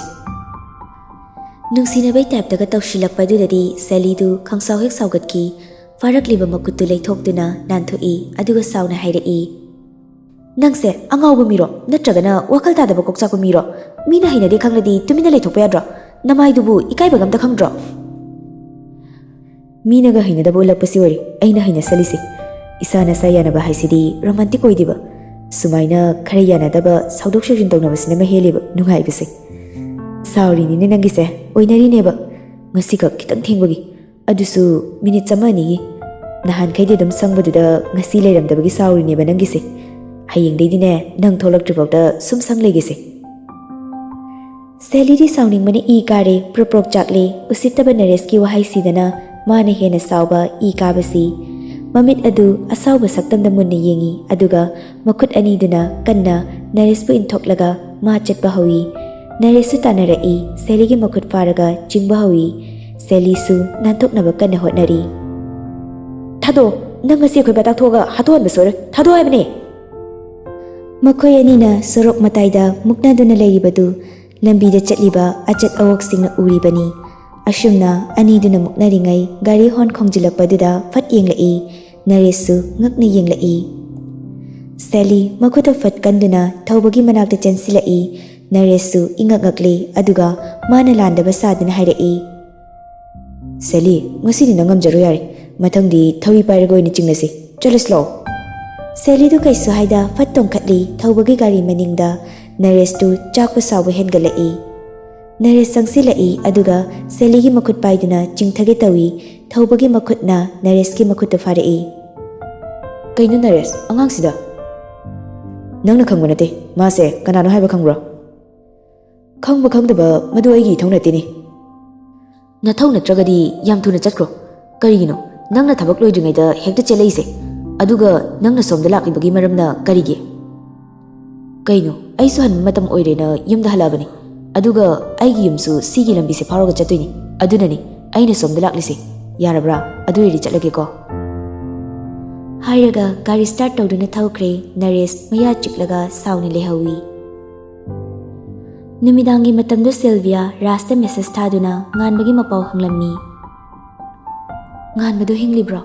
ꯅꯨꯡꯁꯤꯅꯕꯩ ꯇꯥꯏꯞꯇꯒ ꯇꯧꯁꯤꯜꯂꯛꯄꯗꯨꯗꯗꯤ ꯁꯦꯂꯤꯗꯨ ꯈꯪꯁꯥꯎ ꯍꯦꯛ ꯁꯥꯎꯒꯠꯈꯤ꯫ ꯐꯥꯔꯛꯂꯤꯕ ꯃꯈꯨꯠꯇꯨ ꯂꯩꯊꯣꯛꯇꯨꯅ ꯅꯥꯟꯊꯣꯛꯏ, ꯑꯗꯨꯒ ꯁꯥꯎꯅ ꯍꯥꯏꯔꯛꯏ, "ꯅꯪꯁꯦ ꯑꯉꯥꯎꯕ ꯃꯤꯔꯣ? ꯅꯠꯇ꯭ꯔꯒꯅ ꯋꯥꯈꯜ ꯇꯥꯗꯕ ꯀꯣꯛ ꯆꯥꯛꯄ ꯃꯤꯔꯣ? ꯃꯤꯅ ꯍꯩꯅꯗꯦ ꯈꯪꯂꯗꯤ ꯇꯨꯃꯤꯟꯅ ꯂꯩꯊꯣꯛꯄ ꯌꯥꯗ꯭ꯔꯣ? ꯅꯃꯥꯏꯗꯨꯕꯨ ꯏꯀꯥꯏꯕꯒ ꯑꯝꯇ ꯈꯪꯗ꯭ꯔꯣ?" "ꯃꯤꯅꯒ ꯍꯩꯅꯗꯕ ꯎꯠꯂꯛꯄꯁꯤ ꯑꯣꯏꯔꯦ ꯑꯩꯅ ꯍꯩꯅꯁꯜꯂꯤꯁꯦ꯫ ꯏꯁꯥꯅ ꯏꯁꯥ ꯌꯥꯅꯕ ꯍꯥꯏꯁꯤꯗꯤ ꯔꯣꯃꯥꯟꯇꯤꯛ ꯑꯣꯏꯗꯦꯕ꯫ ꯁꯨꯃꯥꯏꯅ ꯈꯔ ꯌꯥꯅꯗꯕ ꯁꯥꯎꯗꯣꯛ ꯁꯥꯎꯖꯤꯟ ꯇꯧꯅꯕꯁꯤꯅ ꯑꯃ ꯍꯦꯜꯂꯦꯕ ꯅꯨꯡꯉꯥꯏꯕꯁꯦ"꯫ "ꯁꯥꯎꯔꯤꯅꯤꯅꯦ ꯅꯪꯒꯤꯁꯦ, ꯑꯣꯏꯅꯔꯤꯅꯦꯕ꯫ ꯉꯁꯤꯈꯛ ꯈꯤꯇꯪ ꯊꯦꯡꯕꯒꯤ, ꯑꯗꯨꯁꯨ ꯃꯤꯅꯤꯠ ꯑꯃ ꯑꯅꯤꯒꯤ꯫ ꯅꯍꯥꯟꯈꯩꯗꯤ ꯑꯗꯨꯝ ꯁꯪꯕꯗꯨꯗ ꯉꯁꯤ ꯂꯩꯔꯝꯗꯕꯒꯤ ꯁꯥꯎꯔꯤꯅꯦꯕ ꯅꯪꯒꯤꯁꯦ꯫ ꯍꯌꯦꯡꯗꯩꯗꯤꯅꯦ, ꯅꯪ ꯊꯣꯛꯂꯛꯇ꯭ꯔꯤꯐꯥꯎꯗ ꯁꯨꯝ ꯁꯪ ꯂꯩꯒꯦꯁꯦ"꯫ ꯁꯦꯂꯤꯗꯤ ꯁꯥꯎꯅꯤꯡꯕꯅ ꯏ ꯀꯥꯔꯦ, ꯄ꯭ꯔꯣꯛ ꯄ꯭ꯔꯣꯛ ꯆꯥꯛꯂꯦ꯫ ꯎꯁꯤꯠꯇꯕ ꯅꯔꯦꯁꯀꯤ ꯋꯥꯍꯩꯁꯤꯗꯅ ꯃꯥꯅ ꯍꯦꯟꯅ ꯁꯥꯎꯕ, ꯏ ꯀꯥꯕꯁꯤ꯫ ꯃꯃꯤꯠ ꯑꯗꯨ ꯑꯁꯥꯎꯕ ꯁꯛꯇꯝꯗ ꯃꯨꯟꯅ ꯌꯦꯡꯏ, ꯑꯗꯨꯒ ꯃꯈꯨꯠ ꯑꯅꯤꯗꯨꯅ ꯀꯟꯅ ꯅꯔꯦꯁꯄꯨ ꯏꯟꯊꯣꯛꯂꯒ ꯃꯥ ꯆꯠꯄ ꯍꯧꯏ꯫ ꯅꯔꯦꯁꯁꯨ ꯇꯥꯟꯅꯔꯛꯏ, ꯁꯦꯂꯤꯒꯤ ꯃꯈꯨꯠ ꯐꯥꯔꯒ ꯆꯤꯡꯕ ꯍꯧꯏ꯫ ꯁꯦꯂꯤꯁꯨ ꯅꯥꯟꯊꯣꯛꯅꯕ ꯀꯟꯅ ꯍꯣꯠꯅꯔꯤ꯫ "ꯊꯥꯗꯣꯛꯑꯣ, ꯅꯪ ꯉꯁꯤ ꯑꯩꯈꯣꯏ ꯄꯇꯥꯛ ꯊꯣꯛꯑꯒ ꯍꯥꯠꯇꯣꯛꯍꯟꯕ ꯁꯣꯏꯔꯣꯏ, ꯊꯥꯗꯣꯛꯑꯣ ꯍꯥꯏꯕꯅꯦ!" ꯃꯈꯣꯏ ꯑꯅꯤꯅ ꯁꯣꯔꯣꯛ ꯃꯇꯥꯏꯗ ꯃꯨꯛꯅꯗꯨꯅ ꯂꯩꯔꯤꯕꯗꯨ ꯂꯝꯕꯤꯗ ꯆꯠꯂꯤꯕ ꯑꯆꯠ ꯑꯋꯣꯛꯁꯤꯡꯅ ꯎꯔꯤꯕꯅꯤ꯫ ꯑꯁꯨꯝꯅ ꯑꯅꯤꯗꯨꯅ ꯃꯨꯛꯅꯔꯤꯉꯩ ꯒꯥꯔꯤ ꯍꯣꯔꯟ ꯈꯣꯡꯖꯤꯜꯂꯛꯄꯗꯨꯗ ꯐꯠ ꯌꯦꯡꯂꯛꯏ꯫ ꯅꯔꯦꯁꯁꯨ ꯉꯛꯅ ꯌꯦꯡꯂꯛꯏ꯫ ꯁꯦꯂꯤ ꯃꯈꯨꯠꯇ ꯐꯠ ꯀꯟꯗꯨꯅ ꯊꯧꯕꯒꯤ ꯃꯅꯥꯛꯇ ꯆꯦꯟꯁꯤꯜꯂꯛꯏ꯫ ꯅꯔꯦꯁꯁꯨ ꯏꯉꯛ ꯉꯛꯂꯤ, ꯑꯗꯨꯒ ꯃꯥꯅ ꯂꯥꯟꯗꯕ ꯁꯥꯗꯨꯅ ꯍꯥꯏꯔꯛꯏ꯫ "ꯁꯦꯂꯤ, ꯉꯁꯤꯗꯤ ꯅꯪ ꯉꯝꯖꯔꯣꯏ, ꯌꯥꯔꯦ꯫ ꯃꯊꯪꯗꯤ ꯊꯧꯔꯤ ꯄꯥꯏꯔꯒ ꯑꯣꯏꯅ ꯆꯤꯡꯅꯁꯤ꯫ ꯆꯠꯂꯁꯤ ꯂꯥꯛꯑꯣ꯫" ꯁꯦꯂꯤꯗꯨ ꯀꯩꯁꯨ ꯍꯥꯏꯗ ꯐꯠ ꯇꯣꯡꯈꯠꯂꯤ꯫ ꯊꯧꯕꯒꯤ ꯒꯥꯔꯤ ꯃꯅꯤꯡꯗ ꯅꯔꯦꯁꯇꯨ ꯆꯥꯛꯄ ꯁꯥꯎꯕ ꯍꯦꯟꯒꯠꯂꯛꯏ꯫ ꯅꯔꯦꯁ ꯆꯪꯁꯤꯜꯂꯛꯏ, ꯑꯗꯨꯒ ꯁꯦꯂꯤꯒꯤ ꯃꯈꯨꯠ ꯄꯥꯏꯗꯨꯅ ꯆꯤꯡꯊꯒꯦ ꯇꯧꯏ꯫ ꯊꯧꯕꯒꯤ ꯃꯈꯨꯠꯅ ꯅꯔꯦꯁꯀꯤ ꯃꯈꯨꯠꯇꯨ ꯐꯥꯔꯛꯏ꯫ "ꯀꯩꯅꯣ ꯅꯔꯦꯁ, ꯑꯉꯥꯡꯁꯤꯗ?" "ꯅꯪꯅ ꯈꯪꯕ ꯅꯠꯇꯦ꯫ ꯃꯥꯁꯦ ꯀꯅꯥꯅꯣ ꯍꯥꯏꯕ ꯈꯪꯕ꯭ꯔꯣ?" "ꯈꯪꯕ ꯈꯪꯗꯕ ꯃꯗꯨ ꯑꯩꯒꯤ ꯏꯊꯧ ꯅꯠꯇꯦꯅꯦ꯫" "ꯅꯊꯧ ꯅꯠꯇ꯭ꯔꯒꯗꯤ ꯌꯥꯝ ꯊꯨꯅ ꯆꯠꯈ꯭ꯔꯣ꯫ ꯀꯔꯤꯒꯤꯅꯣ ꯅꯪꯅ ꯊꯕꯛ ꯂꯣꯏꯗ꯭ꯔꯤꯉꯩꯗ ꯍꯦꯛꯇ ꯆꯦꯜꯂꯛꯏꯁꯦ? ꯑꯗꯨꯒ ꯅꯪꯅ ꯁꯣꯝꯗ ꯂꯥꯛꯂꯤꯕꯒꯤ ꯃꯔꯝꯅ ꯀꯔꯤꯒꯤ?" "ꯀꯩꯅꯣ, ꯑꯩꯁꯨ ꯍꯟꯕ ꯃꯇꯝ ꯑꯣꯏꯔꯦꯅ ꯌꯨꯝꯗ ꯍꯜꯂꯛꯑꯕꯅꯤ꯫ ꯑꯗꯨꯒ ꯑꯩꯒꯤ ꯌꯨꯝꯁꯨ ꯁꯤꯒꯤ ꯂꯝꯕꯤꯁꯦ ꯐꯥꯎꯔꯒ ꯆꯠꯇꯣꯏꯅꯤ꯫ ꯑꯗꯨꯅꯅꯤ ꯑꯩꯅ ꯁꯣꯝꯗ ꯂꯥꯛꯂꯤꯁꯦ꯫ ꯌꯥꯔꯕ꯭ꯔꯥ? ꯑꯗꯨ ꯑꯣꯏꯔꯗꯤ ꯆꯠꯂꯒꯦꯀꯣ꯫" ꯍꯥꯏꯔꯒ ꯒꯥꯔꯤ ꯁ꯭ꯇꯥꯔꯠ ꯇꯧꯗꯨꯅ ꯊꯧꯈ꯭ꯔꯦ꯫ ꯅꯔꯦꯁ ꯃꯌꯥ ꯆꯤꯛꯂꯒ ꯁꯥꯎꯅ ꯂꯩꯍꯧꯏ꯫ ꯅꯨꯃꯤꯗꯥꯡꯒꯤ ꯃꯇꯝꯗ ꯁꯤꯜꯚꯤꯌꯥ ꯔꯥꯖꯇ ꯃꯦꯁꯦꯖ ꯊꯥꯗꯨꯅ ꯉꯥꯟꯕꯒꯤ ꯃꯄꯥꯎ ꯍꯪꯂꯝꯃꯤ꯫ "ꯉꯥꯟꯕꯗꯣ ꯍꯤꯡꯂꯤꯕ꯭ꯔꯣ?"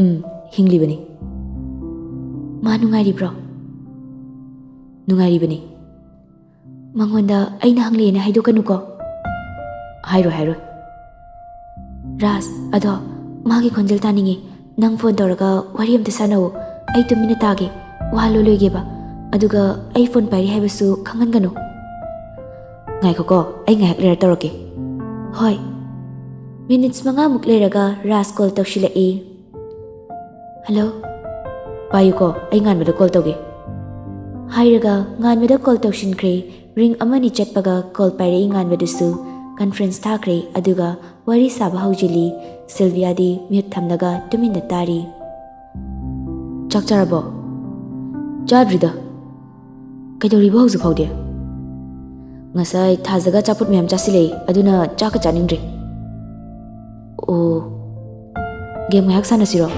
"ꯎꯝ, ꯍꯤꯡꯂꯤꯕꯅꯤ꯫" "ꯃꯥ ꯅꯨꯡꯉꯥꯏꯔꯤꯕ꯭ꯔꯣ?" "ꯅꯨꯡꯉꯥꯏꯔꯤꯕꯅꯤ꯫" "ꯃꯉꯣꯟꯗ ꯑꯩꯅ ꯍꯪꯂꯦꯅ ꯍꯥꯏꯗꯣꯛꯀꯅꯨꯀꯣ꯫" "ꯍꯥꯏꯔꯣꯏ, ꯍꯥꯏꯔꯣꯏ꯫" "ꯔꯥꯖ, ꯑꯗꯣ ꯃꯥꯒꯤ ꯈꯣꯟꯖꯦꯜ ꯇꯥꯅꯤꯡꯉꯤ꯫ ꯅꯪ ꯐꯣꯟ ꯇꯧꯔꯒ ꯋꯥꯔꯤ ꯑꯝꯇ ꯁꯥꯟꯅꯧ꯫ ꯑꯩ ꯇꯨꯃꯤꯟꯅ ꯇꯥꯒꯦ꯫ ꯋꯥ ꯂꯣꯜꯂꯣꯏꯒꯦꯕ꯫ ꯑꯗꯨꯒ ꯑꯩ ꯐꯣꯟ ꯄꯥꯏꯔꯤ ꯍꯥꯏꯕꯁꯨ ꯈꯪꯍꯟꯒꯅꯨ꯫" "ꯉꯥꯏꯈꯣꯀꯣ, ꯑꯩ ꯉꯥꯏꯍꯥꯛ ꯂꯩꯔ ꯇꯧꯔꯛꯀꯦ꯫" "ꯍꯣꯏ꯫" ꯃꯤꯅꯤꯠꯁ ꯃꯉꯥꯃꯨꯛ ꯂꯩꯔꯒ ꯔꯥꯖ ꯀꯣꯜ ꯇꯧꯁꯤꯜꯂꯛꯏ꯫ "ꯍꯜꯂꯣ꯫" "ꯄꯥꯏꯌꯨꯀꯣ, ꯑꯩ ꯉꯥꯟꯕꯗ ꯀꯣꯜ ꯇꯧꯒꯦ꯫" ꯍꯥꯏꯔꯒ ꯉꯥꯟꯕꯗ ꯀꯣꯜ ꯇꯧꯁꯤꯟꯈ꯭ꯔꯦ꯫ ꯔꯤꯡ ꯑꯃꯅꯤ ꯆꯠꯄꯒ ꯀꯣꯜ ꯄꯥꯏꯔꯛꯏ꯫ ꯉꯥꯟꯕꯗꯨꯁꯨ ꯀꯟꯐ꯭ꯔꯦꯟꯁ ꯊꯥꯈ꯭ꯔꯦ, ꯑꯗꯨꯒ ꯋꯥꯔꯤ ꯁꯥꯕ ꯍꯧꯖꯤꯜꯂꯤ꯫ ꯁꯤꯜꯚꯤꯌꯥꯗꯤ ꯃ꯭ꯌꯨꯠ ꯊꯝꯂꯒ ꯇꯨꯃꯤꯟꯅ ꯇꯥꯔꯤ꯫ "ꯆꯥꯛ ꯆꯥꯔꯕꯣ?" "ꯆꯥꯗ꯭ꯔꯤꯗ꯫ ꯀꯩꯗꯧꯔꯤꯕ ꯍꯧꯖꯤꯛ ꯐꯥꯎꯗꯤ?" "ꯉꯁꯥꯏ ꯊꯥꯖꯒ ꯑꯆꯥꯄꯣꯠ ꯃꯌꯥꯝ ꯆꯥꯁꯤꯜꯂꯛꯏ, ꯑꯗꯨꯅ ꯆꯥꯛꯀ ꯆꯥꯅꯤꯡꯗ꯭ꯔꯤ꯫" "ꯑꯣ, ꯒꯦꯝ ꯉꯥꯏꯍꯥꯛ ꯁꯥꯟꯅꯁꯤꯔꯣ?"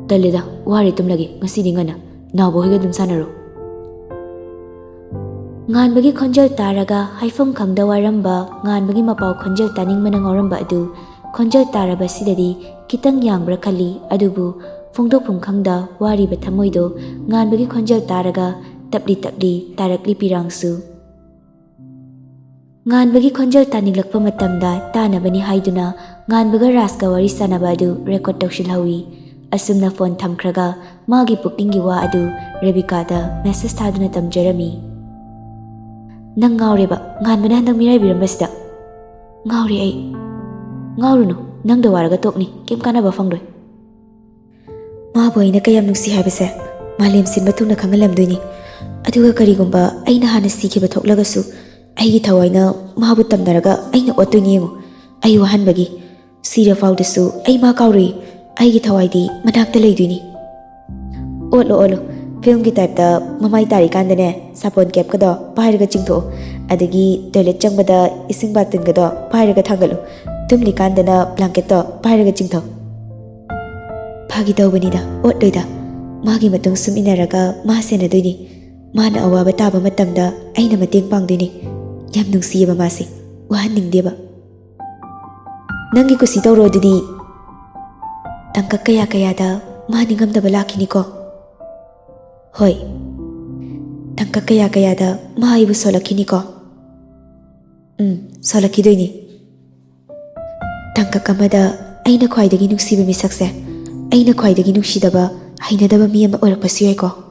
"ꯇꯜꯂꯦꯗ, ꯋꯥꯔꯦ, ꯇꯨꯝꯂꯒꯦ꯫ ꯉꯁꯤꯗꯤ ꯉꯟꯅ ꯅꯥꯎꯕ ꯍꯣꯏꯒ ꯑꯗꯨꯝ ꯁꯥꯟꯅꯔꯣ꯫" ꯉꯥꯟꯕꯒꯤ ꯈꯣꯟꯖꯦꯜ ꯇꯥꯔꯒ ꯍꯥꯏꯐꯝ ꯈꯪꯗ ꯋꯥꯔꯝꯕ ꯉꯥꯟꯕꯒꯤ ꯃꯄꯥꯎ ꯈꯣꯟꯖꯦꯜ ꯇꯥꯅꯤꯡꯕꯅ ꯉꯥꯎꯔꯝꯕ ꯑꯗꯨ ꯈꯣꯟꯖꯦꯜ ꯇꯥꯔꯕꯁꯤꯗꯗꯤ ꯈꯤꯇꯪ ꯌꯥꯡꯕ꯭ꯔꯥ ꯈꯜꯂꯤ꯫ ꯑꯗꯨꯕꯨ ꯐꯣꯡꯗꯣꯛꯐꯝ ꯈꯪꯗ ꯋꯥꯔꯤꯕ ꯊꯃꯣꯏꯗꯣ ꯉꯥꯟꯕꯒꯤ ꯈꯣꯟꯖꯦꯜ ꯇꯥꯔꯒ ꯇꯞꯂꯤ ꯇꯞꯂꯤ ꯇꯥꯔꯛꯂꯤ ꯄꯤꯔꯥꯡꯁꯨ꯫ ꯉꯥꯟꯕꯒꯤ ꯈꯣꯟꯖꯦꯜ ꯇꯥꯅꯤꯡꯂꯛꯄ ꯃꯇꯝꯗ ꯇꯥꯅꯕꯅꯤ ꯍꯥꯏꯗꯨꯅ ꯉꯥꯟꯕꯒ ꯔꯥꯖꯀ ꯋꯥꯔꯤ ꯁꯥꯟꯅꯕ ꯑꯗꯨ ꯔꯦꯀꯣꯔꯗ ꯇꯧꯁꯤꯜꯍꯧꯏ꯫ ꯑꯁꯨꯝꯅ ꯐꯣꯟ ꯊꯝꯈ꯭ꯔꯒ ꯃꯥꯒꯤ ꯄꯨꯛꯅꯤꯡꯒꯤ ꯋꯥ ꯑꯗꯨ ꯔꯦꯕꯤꯀꯥꯗ ꯃꯦꯁꯦꯖ ꯊꯥꯗꯨꯅ ꯇꯝꯖꯔꯝꯃꯤ꯫ "ꯅꯪ ꯉꯥꯎꯔꯦꯕ, ꯉꯥꯟꯕꯅ ꯍꯟꯗꯛ ꯃꯤꯔꯥꯏꯕꯤꯔꯝꯕꯁꯤꯗ?" "ꯉꯥꯎꯔꯦ ꯑꯩ꯫" "ꯉꯥꯎꯔꯨꯅꯨ, ꯅꯪꯗ ꯋꯥꯔꯒ ꯇꯣꯛꯅꯤ, ꯀꯩꯝ ꯀꯥꯟꯅꯕ ꯐꯪꯂꯣꯏ꯫" "ꯃꯥꯕꯨ ꯑꯩꯅ ꯀꯌꯥꯝ ꯅꯨꯡꯁꯤ ꯍꯥꯏꯕꯁꯦ ꯃꯥꯂꯦꯝ ꯁꯤꯟꯕ ꯊꯨꯡꯅ ꯈꯪꯍꯜꯂꯝꯗꯣꯏꯅꯤ꯫ ꯑꯗꯨꯒ ꯀꯔꯤꯒꯨꯝꯕ ꯑꯩꯅ ꯍꯥꯟꯅ ꯁꯤꯈꯤꯕ ꯊꯣꯛꯂꯒꯁꯨ, ꯑꯩꯒꯤ ꯊꯋꯥꯏꯅ ꯃꯥꯕꯨ ꯇꯝꯅꯔꯒ ꯑꯩꯅ ꯑꯣꯠꯇꯣꯏꯅꯤ꯫ ꯌꯦꯡꯉꯨ, ꯑꯩ ꯋꯥꯍꯟꯕꯒꯤ꯫ ꯁꯤꯔ ꯐꯥꯎꯗꯁꯨ ꯑꯩ ꯃꯥ ꯀꯥꯎꯔꯣꯏ꯫ ꯑꯩꯒꯤ ꯊꯋꯥꯏꯗꯤ ꯃꯅꯥꯛꯇ ꯂꯩꯗꯣꯏꯅꯤ꯫" "ꯑꯣꯠꯂꯣ, ꯑꯣꯠꯂꯣ꯫ ꯐꯤꯜꯝꯒꯤ ꯇꯥꯏꯞꯇ ꯃꯃꯥꯏ ꯇꯥꯔꯤꯀꯥꯟꯗꯅꯦ, ꯁꯥꯄꯣꯟ ꯀꯦꯞꯀꯗꯣ ꯄꯥꯏꯔꯒ ꯆꯤꯡꯊꯣꯛꯑꯣ꯫ ꯑꯗꯒꯤ ꯇꯣꯏꯂꯦꯠ ꯆꯪꯕꯗ ꯏꯁꯤꯡ ꯕꯥꯇꯤꯟꯒꯗꯣ ꯄꯥꯏꯔꯒ ꯊꯥꯡꯒꯠꯂꯨ꯫ ꯇꯨꯝꯂꯤꯀꯥꯟꯗꯅ ꯕ꯭ꯂꯥꯡꯀꯦꯠꯇꯣ ꯄꯥꯏꯔꯒ ꯆꯤꯡꯊꯧ꯫" "ꯐꯥꯒꯤ ꯇꯧꯕꯅꯤꯗ, ꯑꯣꯠꯂꯣꯏꯗ꯫ ꯃꯥꯒꯤ ꯃꯇꯨꯡ ꯁꯨꯝ ꯏꯟꯅꯔꯒ ꯃꯥ ꯁꯦꯟꯅꯗꯣꯏꯅꯤ꯫ ꯃꯥꯅ ꯑꯋꯥꯕ ꯇꯥꯕ ꯃꯇꯝꯗ ꯑꯩꯅ ꯃꯇꯦꯡ ꯄꯥꯡꯗꯣꯏꯅꯤ꯫ ꯌꯥꯝ ꯅꯨꯡꯁꯤꯌꯦꯕ ꯃꯥꯁꯦ, ꯋꯥꯍꯟꯅꯤꯡꯗꯦꯕ꯫" "ꯅꯪꯒꯤ ꯀꯨꯁꯤ ꯇꯧꯔꯣ ꯑꯗꯨꯗꯤ꯫" "ꯇꯥꯡꯀꯛ ꯀꯌꯥ ꯀꯌꯥꯗ ꯃꯥ ꯅꯤꯡꯉꯝꯗꯕ ꯂꯥꯛꯈꯤꯅꯤꯀꯣ?" "ꯍꯣꯏ, ꯇꯥꯡꯀꯛ ꯀꯌꯥ ꯀꯌꯥꯗ ꯃꯥ ꯑꯩꯕꯨ ꯁꯣꯜꯂꯛꯈꯤꯅꯤꯀꯣ?" "ꯎꯝ, ꯁꯣꯜꯂꯛꯈꯤꯗꯣꯏꯅꯤ꯫" "ꯇꯥꯡꯀꯛ ꯑꯃꯗ ꯑꯩꯅ ꯈ꯭ꯋꯥꯏꯗꯒꯤ ꯅꯨꯡꯁꯤꯕ ꯃꯤꯁꯛꯁꯦ ꯑꯩꯅ ꯈ꯭ꯋꯥꯏꯗꯒꯤ ꯅꯨꯡꯁꯤꯗꯕ, ꯍꯩꯅꯗꯕ ꯃꯤ ꯑꯃ ꯑꯣꯏꯔꯛꯄꯁꯨ ꯌꯥꯏꯀꯣ?"